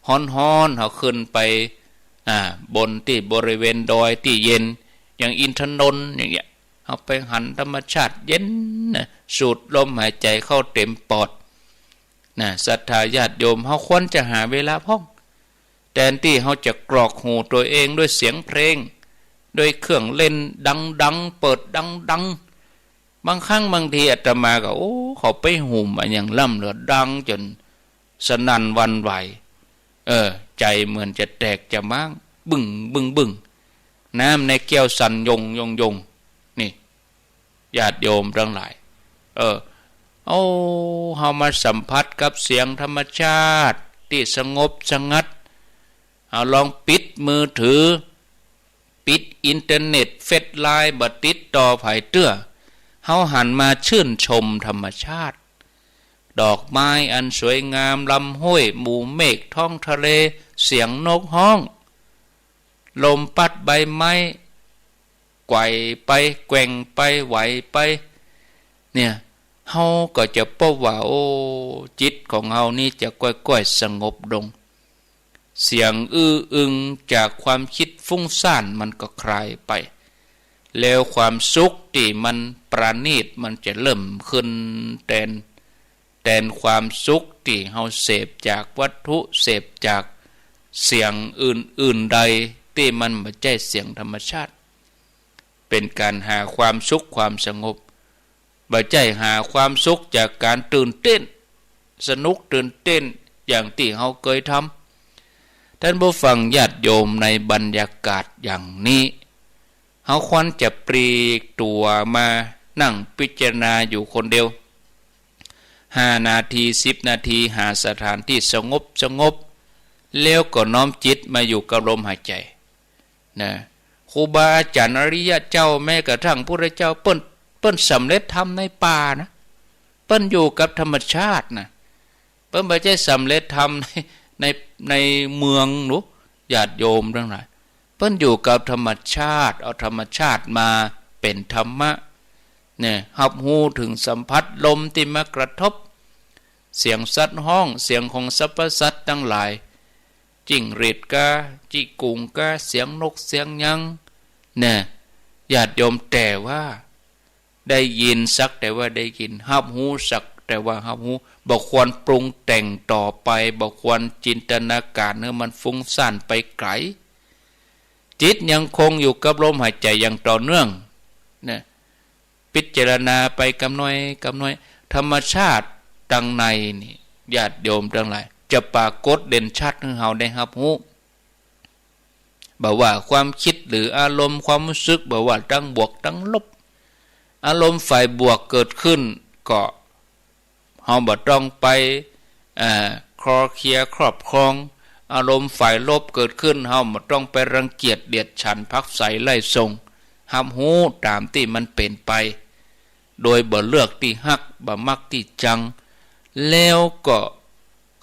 ฮ้อนๆ เฮาขึ้นไป อ่า บนตี้บริเวณดอยตี้เย็น อย่างอินทนนท์อย่างเงี้ย เฮาไปหันธรรมชาติเย็นนะ สูดลมหายใจ๋เข้าเต็มปอด นะ ศรัทธาญาติโยม เฮาควรจะหาเวลาพ่อง แตนตี้เฮาจะกรอกหูตั๋วเองด้วยเสียงเพลง ด้วยเครื่องเล่นดังๆ เปิดดังๆ บางครั้งบางทีอาตมาก็ โอ้ เขาไปหุมอะหยังล้ำเหลือ ดังจ๋นสนั่นหวั่นไหว เออ ใจ๋เหมือนจะแตกจะม้าง บึ้ง บึ้ง บึ้ง น้ำในแก้วสั่นยง ยง ยง นี่ ญาติโยมตังหลาย เออ เอา เฮามาสัมผัสกับเสียงธรรมชาติตี้สงบสงัด เอาลองปิดมือถือ ปิดอินเทอร์เน็ต เฟซ ไลน์ บ่ติดต่อใผเตื้อ เฮาหันมาชื่นชมธรรมชาติ ดอกไม้อันสวยงาม ลำห้วย หมู่เมฆ ท้องทะเล เสียงนกฮ้อง ลมปั๊ดใบไม้ ไกว่ไป แกว่งไป ไหวไป เนี่ย เฮาก็จะปบว่า โอ้ จิตของเฮานี่จะก้อยๆ สงบลง เสียงอื้ออึงจากความคิดฟุ้งซ่านมันก็คลายไป แล้วความสุขตี้มันประณีตมันจะเริ่มขึ้นแตน แตนความสุขตี้เฮาเสพจากวัตถุ เสพจากเสียงอื่นๆ ใดตี้มันบ่ใจ้เสียงธรรมชาติ เป๋นก๋านหาความสุขความสงบ บ่ใจ้หาความสุขจากก๋านตื่นเต้น สนุกตื่นเต้นอย่างตี้เฮาเกยทำ ท่านผู้ฟังญาติโยม ในบรรยากาศอย่างนี้ เฮาควรจะปลีกตั๋วมานั่งพิจารณาอยู่คนเดียว ห้านาที สิบนาที หาสถานตี้สงบสงบ แล้วก็น้อมจิตมาอยู่กับลมหายใจ๋ นะ ครูบาอาจ๋ารย์อริยะเจ้า แม้กระทั่งพุทธเจ้า เปิ้น เปิ้นสำเร็จธรรมในป่านะ เปิ้นอยู่กับธรรมชาตินะ เปิ้นบ่ใจ้สำเร็จธรรมใน ใน ในเมืองหรอก ญาติโยมตังหลาย เปิ้นอยู่กับธรรมชาติ เอาธรรมชาติมาเป๋นธรรมะ เนี่ย ฮับฮู้เถิงสัมผัสลมตี้มากระทบ เสียงสัตว์ฮ้อง เสียงของสรรพสัตว์ตังหลาย จิ้งหรีดก้า จี้กุงก้า เสียงนกเสียงหยัง เนี่ย ญาติโยม แต่ว่าได้ยินสักแต่ว่าได้ยิน ฮับฮู้สักแต่ว่าฮับฮู้ บ่ควรปรุงแต่งต่อไป บ่ควรจินตนาก๋านหื้อมันฟุ้งซ่านไปไก๋ จิตยังคงอยู่กับลมหายใจ๋อย่างต่อเนื่อง นะ พิจารณาไปกำน้อยกำน้อย ธรรมชาติตังในนี่ ญาติโยมตังหลาย จะปรากฏเด่นชัดหื้อเฮาได้ฮับฮู้ บ่ว่าความคิดหรืออารมณ์ความรู้สึก บ่ว่าตังบวกตังลบ อารมณ์ฝ่ายบวกเกิดขึ้นก็ เฮาบ่ต้องไป เอ่อ คลอเคลียครอบครอง อารมณ์ฝ่ายลบเกิดขึ้น เฮาบ่ต้องไปรังเกียจเดียดฉันภักดิ์ใสไล่ส่ง ฮับฮู้ต๋ามตี้มันเป๋นไป โดยบ่เลือกตี้ฮัก บ่มักตี้จัง แล้วก็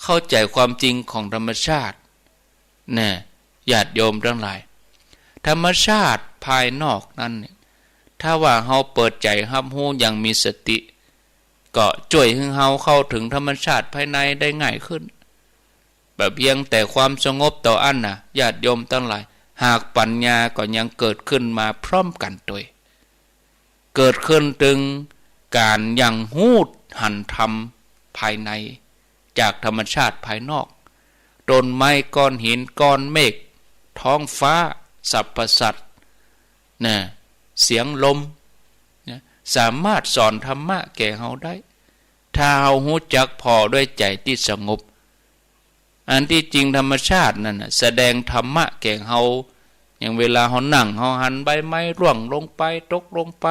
เข้าใจ๋ความจริงของธรรมชาติ แน่ ญาติโยมตังหลาย ธรรมชาติภายนอกนั้นเนี่ย ถ้าว่าเฮาเปิดใจ๋ฮับฮู้อย่างมีสติ ก็จ้วยหื้อเฮาเข้าเถิงธรรมชาติภายในได้ง่ายขึ้น บ่เปียงแต่ความสงบเต้าอั้นน่ะ ญาติโยมตังหลาย หากปัญญาก็ยังเกิดขึ้นมาพร้อมกั๋นตวย เกิดขึ้นเถิงก๋านยังฮู้หันธรรมภายใน จากธรรมชาติภายนอก ต้นไม้ ก้อนหิน ก้อนเมฆ ท้องฟ้า สรรพสัตว์ นะ เสียงลม นะ สามารถสอนธรรมะแก่เฮาได้ ถ้าเฮาฮู้จักผ่อด้วยใจ๋ตี้สงบ อันตี้จริงธรรมชาตินั้นน่ะ แสดงธรรมะแก่เฮา อย่างเวลาเฮานั่ง เฮาหันใบไม้ร่วงลงไป ตกลงไป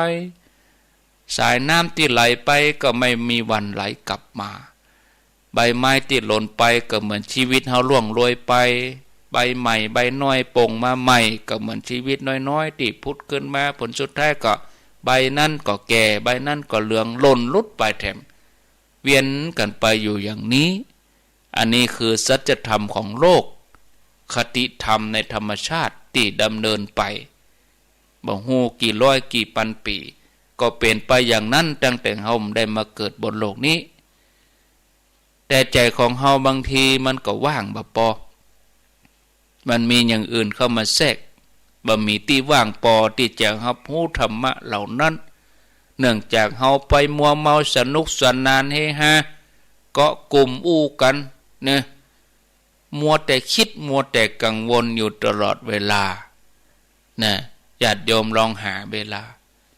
สายน้ำตี้ไหลไปก็ไม่มีวันไหลกลับมา ใบไม้ตี้หล่นไปก็เหมือนชีวิตเฮาร่วงโรยไป ใบใหม่ใบน้อยโป่งมาใหม่ ก็เหมือนชีวิตน้อยๆ ตี้ผุดขึ้นมา ผลสุดท้ายก็ใบนั้นก็แก่ ใบนั้นก็เหลือง หล่นหลุดไปแถม เวียนกั๋นไปอยู่อย่างนี้ อันนี้คือสัจธรรมของโลก คติธรรมในธรรมชาติตี้ดำเนินไป บ่ฮู้กี่ร้อยกี่ปันปี๋ ก็เป๋นไปอย่างนั้นตั้งแต่เฮาได้มาเกิดบนโลกนี้ แต่ใจ๋ของเฮาบางทีมันก็ว่างบ่ปอ มันมีอย่างอื่นเข้ามาแทรก บ่มีตี้ว่างปอตี้จะฮับฮู้ธรรมะเหล่านั้น เนื่องจากเฮาไปมัวเมาสนุกสนานเฮฮา เกาะกลุ่มอู้กั๋น เนาะ มัวแต่กึ๊ด มัวแต่กังวลอยู่ตลอดเวลา นะ ญาติโยมลองหาเวลา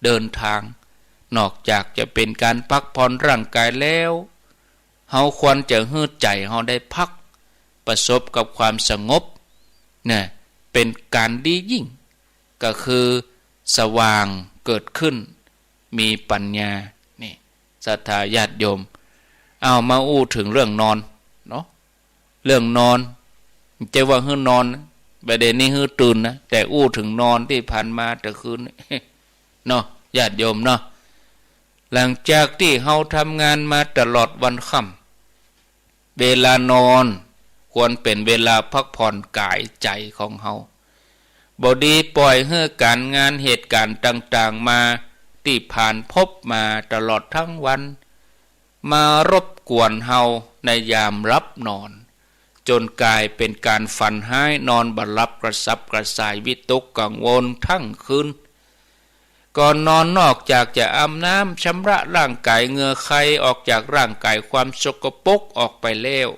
เดินทาง นอกจากจะเป๋นก๋านพักผ่อนร่างกายแล้ว เฮาควรจะหื้อใจ๋เฮาได้พัก ประสบกับความสงบ นะ เป๋นก๋านดียิ่ง ก็คือสว่างเกิดขึ้น มีปัญญา นี่ ศรัทธาญาติโยม เอามาอู้เถิงเรื่องนอน เนาะ เรื่องนอน บ่ใจ้ว่าหื้อนอน บ่าเดี่ยวนี้หื้อตื่นนะ แต่อู้เถิงนอนตี้ผ่านมาแต่คืน เนาะ ญาติโยมเนาะ หลังจากตี้เฮาทำงานมาตลอดวันค่ำ เวลานอนควรเป๋นเวลาพักผ่อนก๋ายใจ๋ของเฮา บ่ดีป่อยหื้อก๋านงานเหตุก๋ารณ์ต่างๆ มา ตี้ผ่านพบมาตลอดทั้งวัน มารบกวนเฮาในยามหลับนอน จ๋นก๋ายเป๋นก๋านฝันฮ้าย นอนบ่หลับ กระสับกระส่าย วิตกกังวลทั้งคืน ก่อนนอนนอกจากจะอาบน้ำชำระร่างก๋ายเหงื่อใคออกจากร่างก๋าย ความสกปรกออกไปแล้ว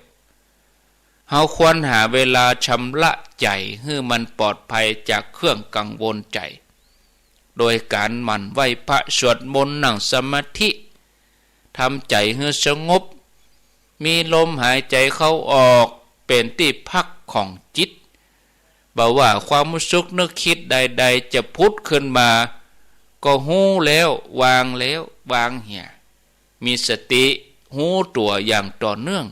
เฮาควรหาเวลาชำระใจ๋หื้อมันปลอดภัยจากเครื่องกังวลใจ๋ โดยก๋านหมั่นไหว้พระ สวดมนต์ นั่งสมาธิ ทำใจ๋หื้อสงบ มีลมหายใจ๋เข้าออก เป๋นตี้พักของจิต บ่ว่าความฮู้สึกนึกกึ๊ดใดๆ จะผุดขึ้นมา ก็ฮู้แล้ว วางแล้ว วางเหีย มีสติฮู้ตั๋วอย่างต่อเนื่อง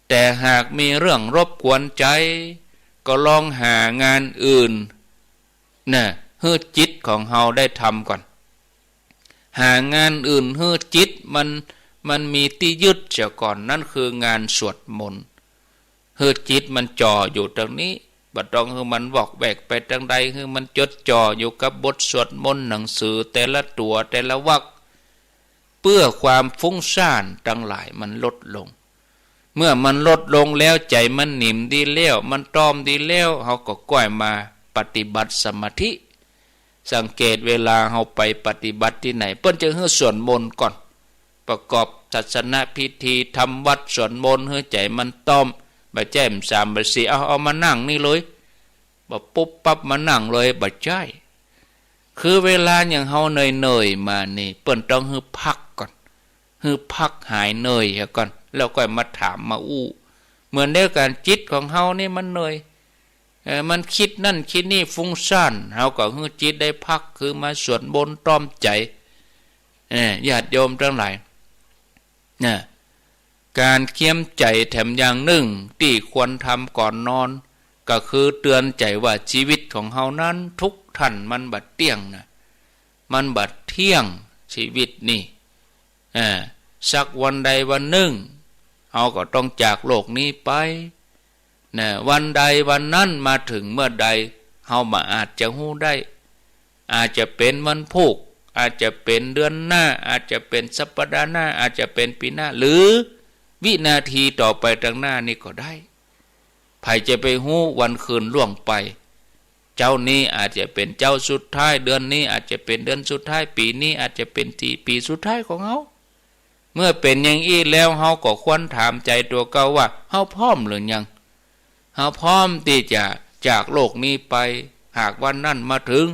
แต่หากมีเรื่องรบกวนใจ๋ ก็ลองหางานอื่น น่ะ หื้อจิตของเฮาได้ทำก่อน หางานอื่นหื้อจิตมัน มันมีตี้ยึดเสียก่อน นั้นคืองานสวดมนต์ หื้อจิตมันจ่ออยู่ตรงนี้ บ่ต้องหื้อมันวอกแวกไปตางใด หื้อมันจดจ่ออยู่กับบทสวดมนต์ หนังสือแต่ละตั๋วแต่ละวรรค เปื้อความฟุ้งซ่านตังหลายมันลดลง เมื่อมันลดลงแล้ว ใจ๋มันนิ่มดีแล้ว มันต้อมดีแล้ว เฮาก็ก้อยมาปฏิบัติสมาธิ สังเกตเวลาเฮาไปปฏิบัติตี้ไหน เปิ้นจะหื้อสวดมนต์ก่อน ประกอบศาสนพิธี ทำวัตร สวดมนต์ หื้อใจ๋มันต้อม บ่ใจ้บ่สามบ่สี่ เอา เอามานั่งนี่เลย บ่ปุ๊บปั๊บมานั่งเลย บ่ใจ้ คือเวลาอย่างเฮาเหนื่อยๆ มานี่ เปิ้นต้องหื้อพักก่อน หื้อพักหายเหนื่อยเหียก่อน แล้วก้อยมาถามมาอู้ เหมือนเดียวกั๋น จิตของเฮานี่มันเหนื่อย เออ มันกึ๊ดนั่นกึ๊ดนี่ ฟุ้งซ่าน เฮาก็หื้อจิตได้พัก คือมาสวดมนต์ต้อมใจ๋ เออ ญาติโยมตังหลาย นะ ก๋านเกียมใจ๋แถมอย่างนึ่งตี้ควรทำก่อนนอน ก็คือเตื๋อนใจ๋ว่าชีวิตของเฮานั้นทุกท่านมันบ่เตี้ยงนะ มันบ่เตี้ยง ชีวิตนี่ อ่า สักวันใดวันนึ่ง เฮาก็ต้องจากโลกนี้ไป นะ วันใดวันนั้นมาเถิงเมื่อใด เฮาบ่อาจจะฮู้ได้ อาจจะเป๋นวันพูก อาจจะเป๋นเดือนหน้า อาจจะเป๋นสัปดาห์หน้า อาจจะเป๋นปี๋หน้า หรือวินาทีต่อไปตางหน้านี้ก็ได้ ใผจะไปฮู้วันคืนล่วงไป เจ๊านี้อาจจะเป๋นเจ๊าสุดท้าย เดือนนี้อาจจะเป๋นเดือนสุดท้าย ปี๋นี้อาจจะเป๋นปี๋สุดท้ายของเฮา เมื่อเป๋นอย่างอี้แล้ว เฮาก็ควรถามใจ๋ตั๋วเก่าว่า เฮาพร้อมหรือยัง เฮาพร้อมตี้จะจากโลกนี้ไป หากวันนั้นมาเถิง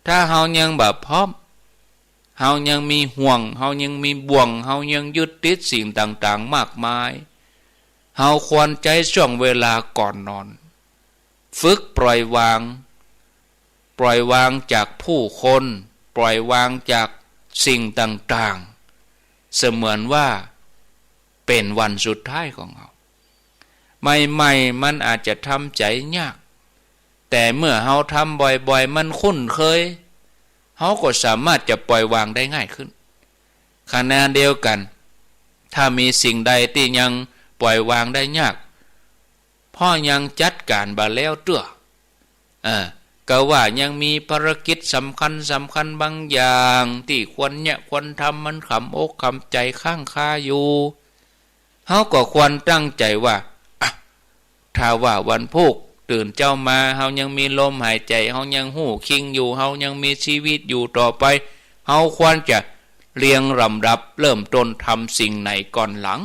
ถ้าเฮายังบ่พร้อม เฮายังมีห่วง เฮายังมีบ่วง เฮายังยึดติดสิ่งต่างๆ มากมาย เฮาควรใจ๊ช่วงเวลาก่อนนอน ฝึกปล่อยวาง ปล่อยวางจากผู้คน ปล่อยวางจากสิ่งต่างๆ เสมือนว่าเป๋นวันสุดท้ายของเฮา ใหม่ๆ มันอาจจะทำใจ๋ยาก แต่เมื่อเฮาทำบ่อยๆ มันคุ้นเคย เฮาก็สามารถจะปล่อยวางได้ง่ายขึ้น ขณะเดียวกั๋น ถ้ามีสิ่งใดตี้ยังปล่อยวางได้ยาก เพราะยังจัดก๋านบ่แล้วเตื้อ เออ กาว่ายังมีภารกิจสำคัญสำคัญบางอย่างตี้ควรเยียะควรทำ มันขำอกขำใจ๋ค้างคาอยู่ เฮาก็ควรตั้งใจ๋ว่า อ่ะ ถ้าว่าวันพูกตื่นเจ๊ามา เฮายังมีลมหายใจ๋ เฮายังฮู้คิงอยู่ เฮายังมีชีวิตอยู่ต่อไป เฮาควรจะเรียงลำดับเริ่มต้นทำสิ่งไหนก่อนหลัง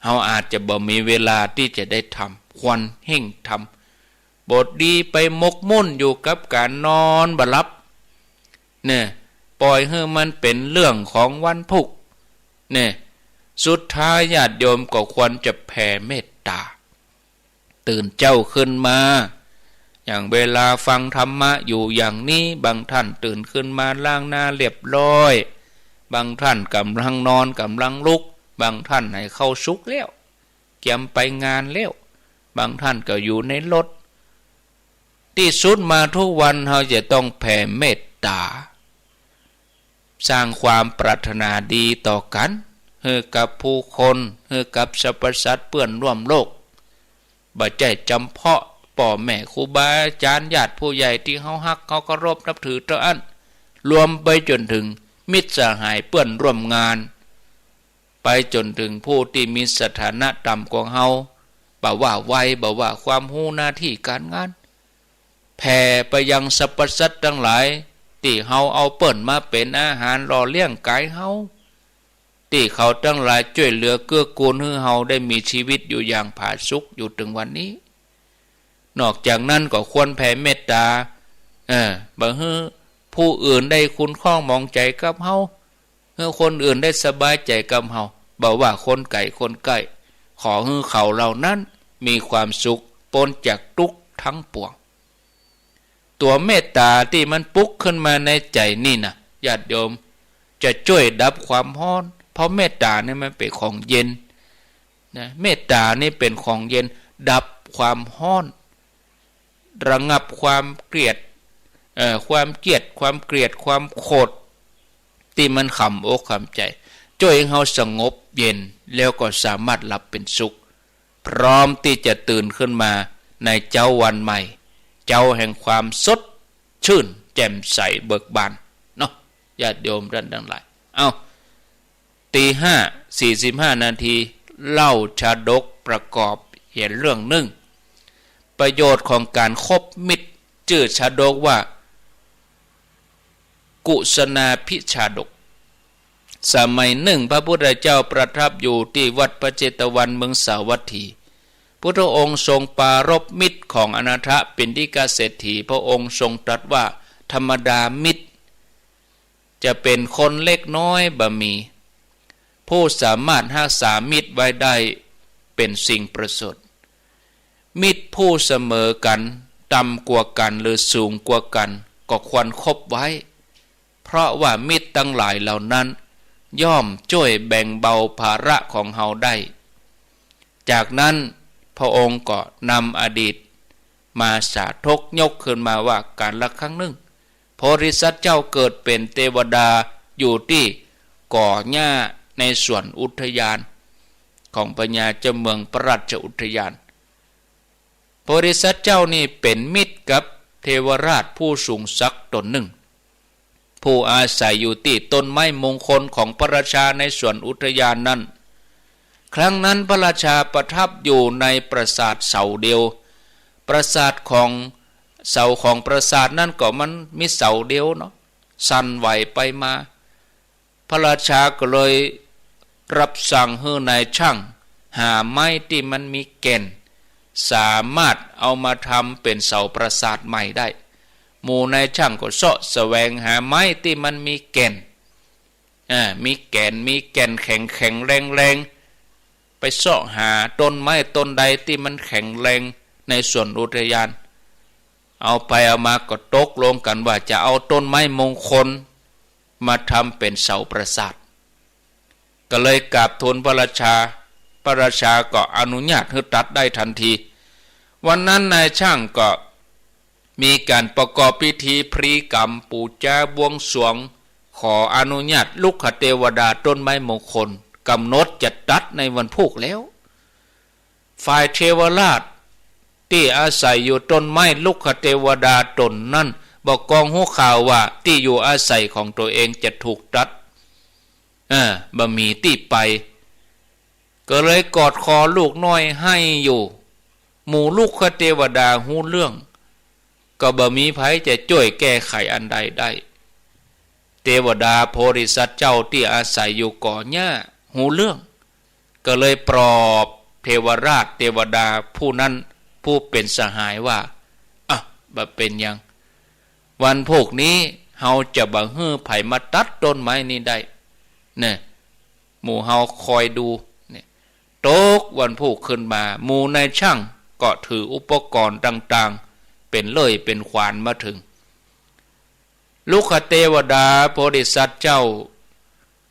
เฮาอาจจะบ่มีเวลาตี้จะได้ทำ ควรเฮ่งทำ บ่ดีไปหมกมุ่นอยู่กับก๋านนอนบ่หลับ เนี่ย ปล่อยหื้อมันเป๋นเรื่องของวันพูก เนี่ย สุดท้ายญาติโยมก็ควรจะแผ่เมตต๋า ตื่นเจ๊าขึ้นมา อย่างเวลาฟังธรรมะอยู่อย่างนี้ บางท่านตื่นขึ้นมาล้างหน้าเรียบร้อย บางท่านก่ำลังนอนก่ำลังลุก บางท่านไหนข้าวสุกแล้ว เกียมไปงานแล้ว บางท่านก็อยู่ในรถ ตี้สุดมาทุกวันเฮาจะต้องแผ่เมตต๋า สร้างความปรารถนาดีต่อกั๋น หื้อกับผู้คน หื้อกับสรรพสัตว์เปื้อนร่วมโลก บ่ใจ้จ๋ำเพาะป้อแม่ครูบาอาจ๋ารย์ญาติผู้ใหญ่ตี้เฮาฮักเฮาเคารพนับถือเต้าอั้น รวมไปจ๋นเถิงมิตรสหายเปื้อนร่วมงาน ไปจ๋นเถิงผู้ตี้มีสถานะต่ำกว่าเฮา บ่ว่าวัย บ่ว่าความฮู้ หน้าตี้ก๋านงาน แผ่ไปยังสรรพสัตว์ตังหลาย ตี้เฮาเอาเปิ้นมาเป๋นอาหารหล่อเลี้ยงก๋ายเฮา ตี้เขาตังหลายจ้วยเหลือเกื้อกูลหื้อเฮาได้มีชีวิตอยู่อย่างผาสุกอยู่เถิงวันนี้ นอกจากนั้นก็ควรแผ่เมตต๋า เออ บ่หื้อผู้อื่นได้คุ้นครองหมองใจ๋กับเฮา หื้อคนอื่นได้สบายใจ๋กับเฮา บ่ว่าคนไก๋คนใก้ ขอหื้อเขาเหล่านั้นมีความสุข ป๊นจากตุ๊กข์ตังปวง ตั๋วเมตต๋าตี้มันปุ๊กขึ้นมาในใจ๋นี่นะ ญาติโยม จะจ้วยดับความฮ้อน เพราะเมตต๋านี่มันเป๋นของเย็น นะ เมตต๋านี่เป๋นของเย็น ดับความฮ้อน ระงับความเกลียด เอ่อ ความเกลียด ความเกลียด ความโขด ตี้มันขำอกขำใจ๋ จ้วยหื้อเฮาสงบเย็น แล้วก็สามารถหลับเป๋นสุข พร้อมตี้จะตื่นขึ้นมาในเจ๊าวันใหม่ เจ๊าแห่งความสดชื่นแจ่มใสเบิกบานเนาะ ญาติโยมต้านตังหลาย เอ้า ตีห้า สี่สิบห้านาที เล่าชาดกประกอบเหียนเรื่องนึ่ง ประโยชน์ของก๋านคบมิตร จื้อชาดกว่า กุสนาภิชาดก สมัยนึ่งพระพุทธเจ้าประทับอยู่ตี้วัดพระเจตวันเมืองสาวัตถี พุทธองค์ทรงปรารภมิตรของอนาถปิณฑิกเศรษฐี พระองค์ทรงตรัสว่า ธรรมดามิตร จะเป๋นคนเล็กน้อยบ่มี ผู้สามารถฮักษามิตรไว้ได้เป๋นสิ่งประเสริฐ มิตรผู้เสมอกั๋น ต่ำกว่ากั๋น หรือสูงกว่ากั๋น ก็ควรคบไว้ เพราะว่ามิตรตังหลายเหล่านั้น ย่อมจ้วยแบ่งเบาภาระของเฮาได้ จากนั้นพระองค์ก็นำอดีตมาสาธกยกขึ้นมาว่า กาลครั้งนึ่ง โพธิสัตว์เจ้าเกิดเป๋นเตวดาอยู่ตี้ก่อหญ้าในสวนอุทยาน ของพญาเจ้าเมืองพระราชอุทยาน โพธิสัตว์เจ้านี่เป๋นมิตรกับเทวราชผู้สูงศักดิ์ต๋นนึ่ง ผู้อาศัยอยู่ตี้ต้นไม้มงคลของพระราชาในสวนอุทยานนั้น ครั้งนั้นพระราชาประทับอยู่ในปราสาทเสาเดียว ปราสาทของ เสาของปราสาทนั้นก็มันมีเสาเดียวเนาะ สั่นไหวไปมา พระราชาก็เลยรับสั่งหื้อนายช่างหาไม้ตี้มันมีแก่น สามารถเอามาทำเป๋นเสาปราสาทใหม่ได้ หมู่นายช่างก็เซาะแสวงหาไม้ตี้มันมีแก่น อ่า มีแก่น มีแก่นแข็งๆ แรงๆ ไปเซาะหาต้นไม้ต้นใดตี้มันแข็งแรงในสวนอุทยาน เอาไปเอามาก็ตกลงกั๋นว่าจะเอาต้นไม้มงคลมาทำเป๋นเสาปราสาท ก็เลยกราบทูลพระราชา พระราชาก็อนุญาตหื้อตัดได้ทันที วันนั้นนายช่างก็มีก๋านประกอบพิธีพลีกรรม ปู๋จาบวงสรวง ขออนุญาตลุกขเทวดาต้นไม้มงคล ก๋ำหนดจะตัดในวันพูกแล้ว ฝ่ายเทวราชตี้อาศัยอยู่ต้นไม้ลุกขเทวดาต๋นนั้น บ่กองฮู้ข่าวว่าตี้อยู่อาศัยของตั๋วเองจะถูกตัด เออ บ่มีตี้ไป ก็เลยกอดคอลูกน้อยไห้อยู่ หมู่ลุกขเทวดาฮู้เรื่อง ก็บ่มีใผจะจ้วยแก้ไขอันใดได้ เทวดาโพธิสัตว์เจ้าตี้อาศัยอยู่ก่อหญ้าฮู้เรื่อง ก็เลยปลอบเทวราชเทวดาผู้นั้นผู้เป๋นสหายว่า อ่ะ บ่เป๋นหยัง วันพูกนี้เฮาจะบ่หื้อใผมาตัดต้นไม้นี้ได้ เนี่ย หมู่เฮาคอยดู เนี่ย ตกวันพูกขึ้นมา หมู่นายช่างก็ถืออุปกรณ์ต่างๆ เป๋นเลื่อยเป๋นขวานมาเถิง ลุกขเทวดาโพธิสัตว์เจ้า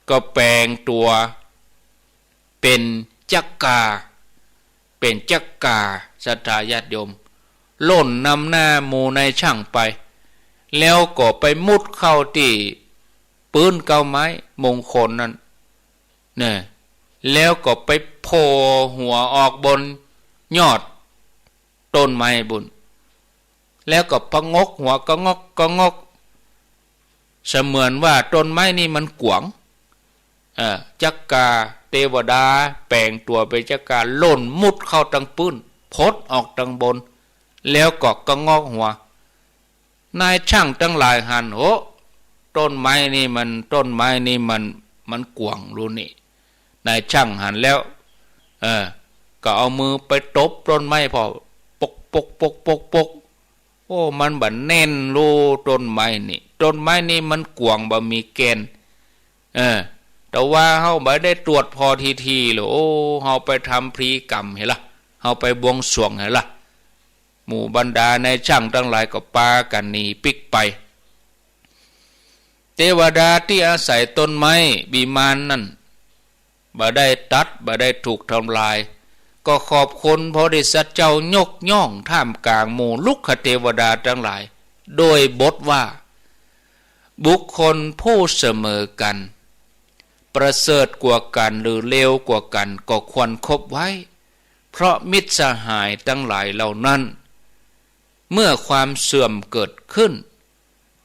ก็แป๋งตั๋วเป๋นจักกา เป๋นจักกา ศรัทธาญาติโยม ล่นนำหน้าหมู่นายช่างไป แล้วก็ไปมุดเข้าตี้ปื๊นเก๊าไม้มงคลนั้น เนี่ย แล้วก็ไปโผล่หัวออกบนยอดต้นไม้บุญ แล้วก็ผงกหัวกะงอกกะงอก เสมือนว่าต้นไม้นี่มันกว๋ง เอ่อ จักกา เทวดาแป๋งตั๋วเป๋นจักกา ล่นมุดเข้าตังปื๊น ผดออกตังบน แล้วก็กะงอกหัว นายช่างตังหลายหัน โอ้ ต้นไม้นี่มัน ต้นไม้นี่มัน มันกว๋งลูนี่ นายช่างหันแล้ว เออ ก็เอามือไปตบต้นไม้ผ่อ ปก ปก ปก ปก ปก โอ้ มันบ่แน่นลู ต้นไม้นี่ ต้นไม้นี่มันกว๋งบ่มีแก่น เออ แต่ว่าเฮาบ่ได้ตรวจผ่อทีๆ เลย โอ้ เฮาไปทำพลีกรรมเหียละ เฮาไปบวงสรวงเหียละ หมู่บรรดานายช่างตังหลายก็ปากั๋นหนีปิ๊กไป เทวดาตี้อาศัยต้นไม้วิมานนั้น บ่ได้ตัด บ่ได้ถูกทำลาย ก็ขอบคุณโพธิสัตว์เจ้ายกย่องท่ามกลางหมู่ลุกขเทวดาตังหลาย โดยบทว่า บุคคลผู้เสมอกั๋น ประเสริฐกว่ากั๋นหรือเลวกว่ากั๋นก็ควรคบไว้ เพราะมิตรสหายตังหลายเหล่านั้น เมื่อความเสื่อมเกิดขึ้น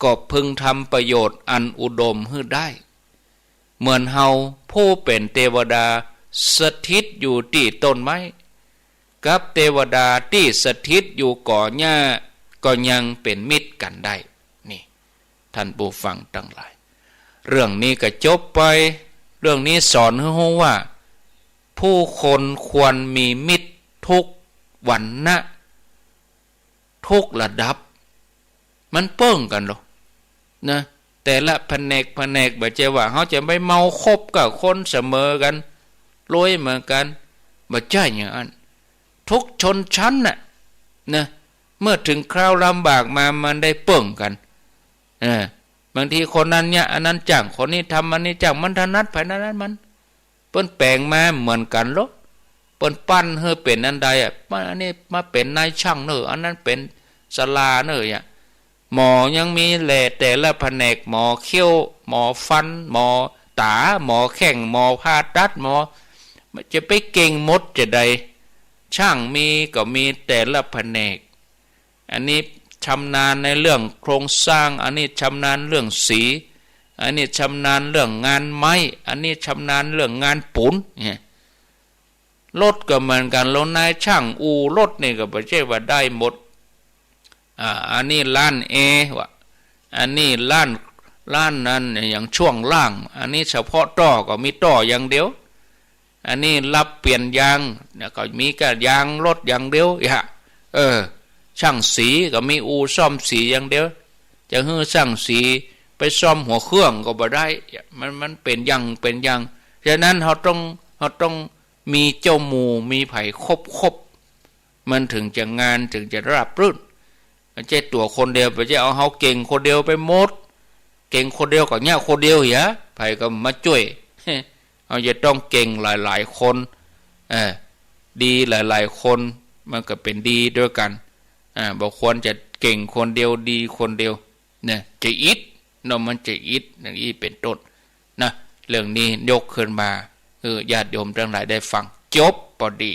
ก็พึงทำประโยชน์อันอุดมหื้อได้ เหมือนเฮาผู้เป๋นเทวดาสถิตอยู่ตี้ต้นไม้ กับเทวดาตี้สถิตอยู่ก่อหญ้า ก็ยังเป๋นมิตรกั๋นได้ นี่ ท่านผู้ฟังตังหลาย เรื่องนี้ก็จบไป เรื่องนี้สอนหื้อฮู้ว่า ผู้คนควรมีมิตรทุกวรรณะ ทุกระดับ มันเปิ้งกั๋นลอ นะ แต่ละแผนกแผนก บ่ใจ้ว่าเฮาจะไปเมาคบกับคนเสมอกั๋น รวยเหมือนกั๋น บ่ใจ้อย่างอั้น ทุกชนชั้นน่ะ นะ เมื่อถึงคราวลำบากมา มันได้เปิ้งกั๋น เออ บางทีคนนั้นเนี่ย อันนั้นจ้าง คนนี้ทำ อันนี้จ้าง มันถนัดไผถนัดมัน เปิ้นแป๋งมาเหมือนกั๋นลอ เปิ้นปั้นหื้อเป๋นอันใดอะ มาอันนี้มาเป๋นนายช่างเน่อ อันนั้นเป๋นศาลาเน่อ เนี่ย หมอยังมีแหละ แต่ละแผนก หมอเขี้ยว หมอฟัน หมอต๋า หมอแข้ง หมอผ่าตัด หมอ จะไปเก่งหมดจะใด ช่างมีก็มีแต่ละแผนก อันนี้ชำนาญในเรื่องโครงสร้าง อันนี้ชำนาญเรื่องสี อันนี้ชำนาญเรื่องงานไม้ อันนี้ชำนาญเรื่องงานปูนเนี่ย รถก็เหมือนกั๋น แล้วนายช่างอู่รถนี่ก็บ่ใจ้ว่าได้หมด อ่า อันนี้ล้านแอร์วะ อันนี้ล้าน ล้านนั้นอย่างช่วงล่าง อันนี้เฉพาะต้อก็มีต้ออย่างเดียว อันนี้รับเปลี่ยนยางเนี่ยก็มีก้ายางรถอย่างเดียว อย่า เออ ช่างสีก็มีอู่ซ่อมสีอย่างเดียว จะหื้อช่างสีไปซ่อมหัวเครื่องก็บ่ได้ มัน มันเป๋นอย่าง เป๋นอย่าง ฉะนั้นเฮาต้อง เฮาต้องมีเจ้าหมู่ มีใผครบๆ มันถึงจะงาน ถึงจะราบรื่น บ่ใจ้ตั๋วคนเดียว บ่ใจ้เอาเฮาเก่งคนเดียวไปหมด เก่งคนเดียวก็เยียะคนเดียวเหีย ใผก็มาจ้วย เฮาจะต้องเก่งหลายๆ คน เออ ดีหลายๆ คน มันก็เป๋นดีตวยกั๋น อ่า บ่ควรจะเก่งคนเดียว ดีคนเดียว เนี่ย จะอิด เนาะ มันจะอิด อย่างอี้เป๋นต้น นะ เรื่องนี้ยกขึ้นมา เออ ญาติโยมตังหลายได้ฟัง จบปอดี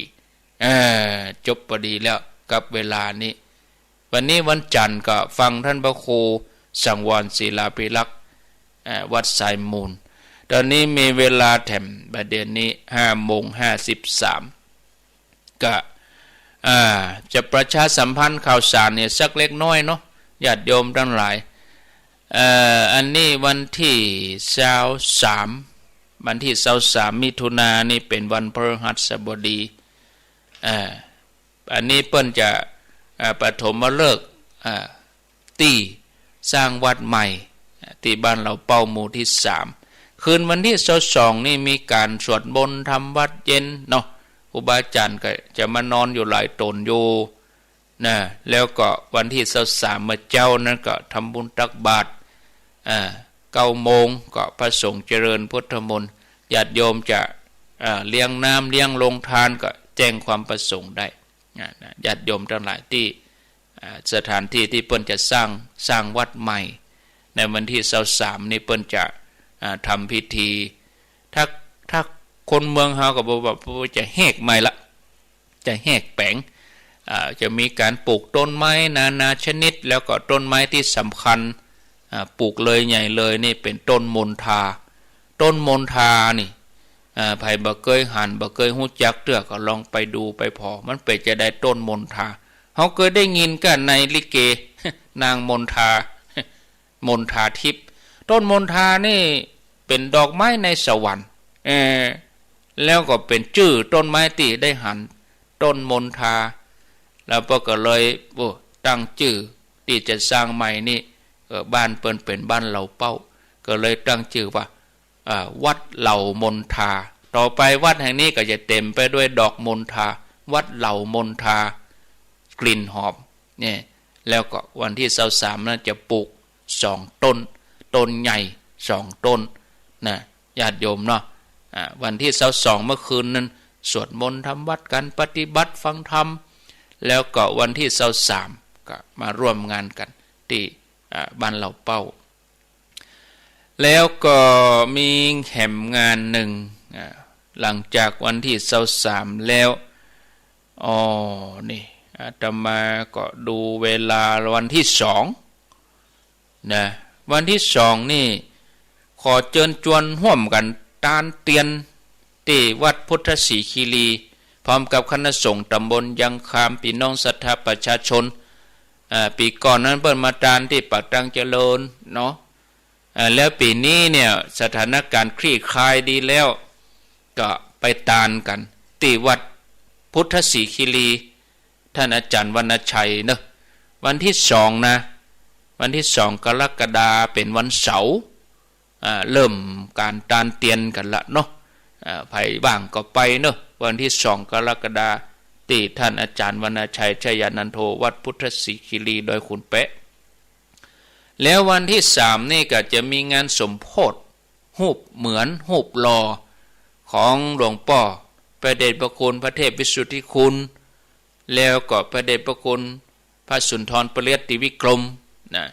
เออ จบปอดีแล้วกับเวลานี้ วันนี้วันจันทร์ก็ฟังต้านพระครูสังวรศิลาภิรักษ์ เอ่อ วัดสายมูล ต๋อนนี้มีเวลาแถม บ่าเดี่ยวนี้ห้าโมงห้าสิบสาม ก็ อ่า จะประชาสัมพันธ์ข่าวสารเนี่ยสักเล็กน้อยเนาะ ญาติโยมตังหลาย เอ่อ อันนี้วันตี้ซาวสาม วันตี้ซาวสามมิถุนายนนี่เป๋นวันพฤหัสบดี อ่า อันนี้เปิ้นจะ อ่า ปฐมฤกษ์ อ่า ตี้สร้างวัดใหม่ ตี้บ้านเหล่าเป้าหมู่ตี้สาม คืนวันตี้ซาวสองนี่มีก๋านสวดมนต์ทำวัตรเย็นเนาะ ครูบาอาจ๋ารย์ก็จะมานอนอยู่หลายต๋นอยู่ นะ แล้วก็วันตี้ซาวสามเมื่อเจ๊านั้นก็ทำบุญตักบาตร อ่า เก้าโมงก็พระสงฆ์เจริญพุทธมนต์ ญาติโยมจะ อ่า เลี้ยงน้ำเลี้ยงโรงทานก็แจ้งความประสงค์ได้ นะ นะ ญาติโยมตังหลายตี้ อ่า สถานตี้ตี้เปิ้นจะสร้าง สร้างวัดใหม่ ในวันตี้ซาวสามนี่เปิ้นจะ อ่า ทำพิธี ถ้า ถ้าคนเมืองเฮาก็บอกว่าจะแหกใหม่ละ จะแหกแป๋ง อ่า จะมีก๋านปลูกต้นไม้นานาชนิด แล้วก็ต้นไม้ตี้สำคัญ อ่า ปลูกเลยใหญ่เลยนี่เป๋นต้นมณฑา ต้นมณฑานี่ อ่า ใผบ่เกยหัน บ่เกยฮู้จักเตื้อก็ลองไปดูไปผ่อ มันเป๋นจะใดต้นมณฑา เฮาเกยได้ยินก้าในลิเก นางมณฑา มณฑาทิพย์ ต้นมณฑานี่เป๋นดอกไม้ในสวรรค์ เออ แล้วก็เป๋นจื้อต้นไม้ตี้ได้หัน ต้นมณฑา แล้วเปิ้นก็เลย โอ้ ตั้งจื้อตี้จะสร้างใหม่นี่ เออ บ้านเปิ้นเป๋นบ้านเหล่าเป้า ก็เลยตั้งจื้อว่า อ่า วัดเหล่ามณฑา ต่อไปวัดแห่งนี้ก็จะเต๋มไปด้วยดอกมณฑา วัดเหล่ามณฑา กลิ่นหอม เนี่ย แล้วก็วันตี้ซาวสามนั้นจะปลูกสองต้น ต้นใหญ่สองต้น นะ ญาติโยมเนาะ อ่า วันตี้ซาวสองเมื่อคืนนั้นสวดมนต์ทำวัตรกั๋น ปฏิบัติฟังธรรม แล้วก็วันตี้ซาวสามก็มาร่วมงานกั๋นตี้ อ่า บ้านเหล่าเป้า แล้วก็มีแหมงานนึ่ง อ่า หลังจากวันตี้ซาวสามแล้ว อ๋อ นี่ อาตมาก็ดูเวลาวันตี้สอง นะ วันตี้สองนี่ ขอเจิญจวนฮ่วมกั๋นตานเตียน ตี้วัดพุทธศรีคีรี พร้อมกับคณะสงฆ์ต๋ำบลยังคาม ปี้น้องศรัทธาประชาชน อ่า ปี๋ก่อนนั้นเปิ้นมาตานตี้ปากตางเจริญเนาะ อ่า แล้วปี๋นี้เนี่ยสถานก๋ารณ์คลี่คลายดีแล้ว ก็ไปตานกั๋นตี้วัดพุทธศรีคีรี ต้านอาจ๋ารย์วรรณชัยเนาะ วันตี้สองนะ วันตี้สองกรกฎาคมเป๋นวันเสาร์ อ่า เริ่มก๋านตานเตียนกั๋นละเนาะ อ่า ใผว่างก็ไปเนาะ วันตี้สองกรกฎาคม ตี้ต้านอาจ๋ารย์วรรณชัย ชยานันโท วัดพุทธศรีคีรี ดอยขุนแปะ แล้ววันตี้สามนี่ก็จะมีงานสมโภช ฮูปเหมือน ฮูปหล่อ ของหลวงป้อ พระเดชพระคุณพระเทพวิสุทธิคุณ แล้วก็พระเดชพระคุณพระสุนทรปริยัติวิกรม นะ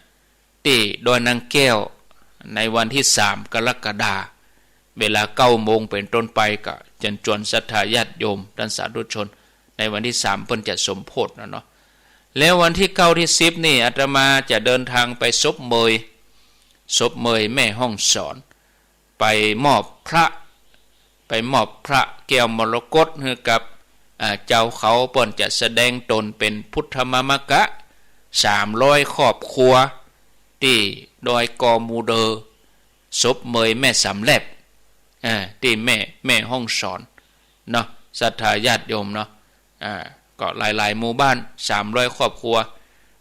ตี้ดอยนางแก้ว ในวันตี้สามกรกฎาคม เวลาเก้าโมงเป๋นต้นไปก็ ญจวนศรัทธาญาติโยมต้านสาธุชน ในวันตี้สามเปิ้นจะสมโภชน่ะเนาะ แล้ววันตี้เก้าตี้สิบนี่อาตมาจะเดินทางไปศพเมย ศพเมยแม่ฮ่องสอน ไปมอบพระ ไปมอบพระแก้วมรกตหื้อกับ อ่า เจ้าเขา เปิ้นจะแสดงตนเป๋นพุทธมามกะ สามร้อยครอบครัว ตี้ดอยกอมูเดอ ศพเมยแม่สำแลบ อ่า ตี้แม่ แม่ฮ่องสอนเนาะ ศรัทธาญาติโยมเนาะ อ่า ก็หลายๆ หมู่บ้าน สามร้อยครอบครัว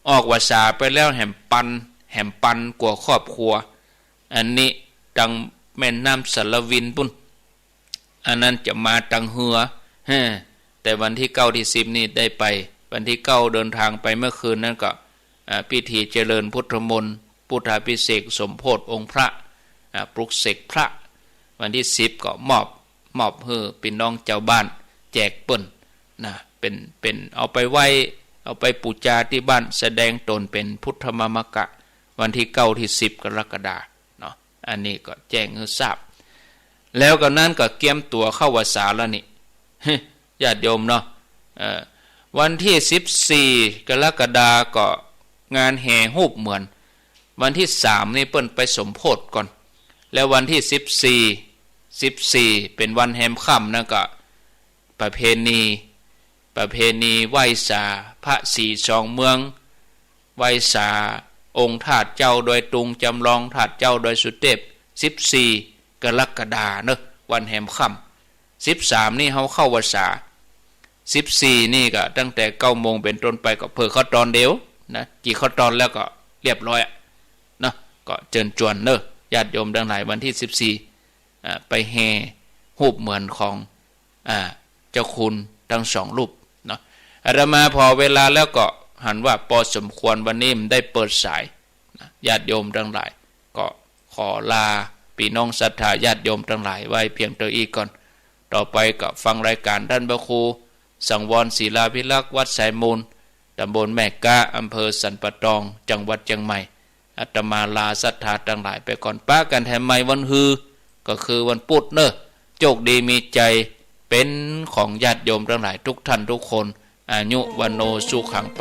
ออกพรรษาไปแล้วแหมปัน แหมปันกว่าครอบครัว อันนี้ตังแม่น้ำสารวินปู๊น อันนั้นจะมาตังเฮือ ฮะ แต่วันตี้เก้าตี้สิบนี่ได้ไป วันตี้เก้าเดินทางไปเมื่อคืนนั้นก็ อ่า พิธีเจริญพุทธมนต์ พุทธาภิเษก สมโภชองค์พระ อ่า ปลุกเสกพระ วันตี้สิบก็มอบ มอบหื้อปี้น้องจาวบ้าน แจกเปิ้นนะ เป๋น เป๋นเอาไปไหว้ เอาไปปู๋จาตี้บ้าน แสดงตนเป๋นพุทธมามกะ วันตี้เก้าตี้สิบกรกฎาเนาะ อันนี้ก็แจ้งหื้อทราบ แล้วก็นั้นก็เกียมตั๋วเข้าพรรษาแล้วนี่ ญาติโยมเนาะ เอ่อ วันตี้สิบสี่กรกฎาก็งานแห่ฮูปเหมือน วันตี้สามนี่เปิ้นไปสมโภชก่อน แล้ววันตี้สิบสี่ สิบสี่เป๋นวันแฮมค่ำนั้นก็ประเพณี ประเพณีไหว้สาพระศรีสองเมือง ไหว้สาองค์ธาตุเจ้าดอยตุงจ๋ำลอง ธาตุเจ้าดอยสุเตพ สิบสี่กรกฎาเนาะ วันแฮมค่ำ สิบสามนี่เฮาเข้าพรรษา สิบสี่นี่ก็ตั้งแต่เก้าโมงเป๋นต้นไปก็เผิ่ข้าวตอนเดียวนะ กี่ข้าวตอนแล้วก็เรียบร้อยอะเนาะ ก็เจิญจวนเนาะ ญาติโยมตังหลาย วันตี้สิบสี่ อ่า ไปแห่ฮูปเหมือนของ อ่า เจ้าคุณตังสองรูปเนาะ อาตมาผ่อเวลาแล้วก็หันว่าปอสมควร วันนี้บ่ได้เปิดสายนะ ญาติโยมตังหลาย ก็ขอลาปี้น้องศรัทธาญาติโยมตังหลายไว้เพียงเต้าอี้ก่อน ต่อไปก็ฟังรายก๋านต้านพระครูสังวรศิลาภิรักษ์ วัดสายมูล ต๋ำบลแม่ก๊า อำเภอสันป่าตอง จังหวัดเจียงใหม่ อาตมาลาศรัทธาตังหลายไปก่อน ปะกั๋นแถมใหม่วันฮือ ก็คือวันปุ๊ดเนาะ โจคดีมีชัย เป๋นของญาติโยมตังหลายทุกท่านทุกคน อายุ วัณโณ สุขัง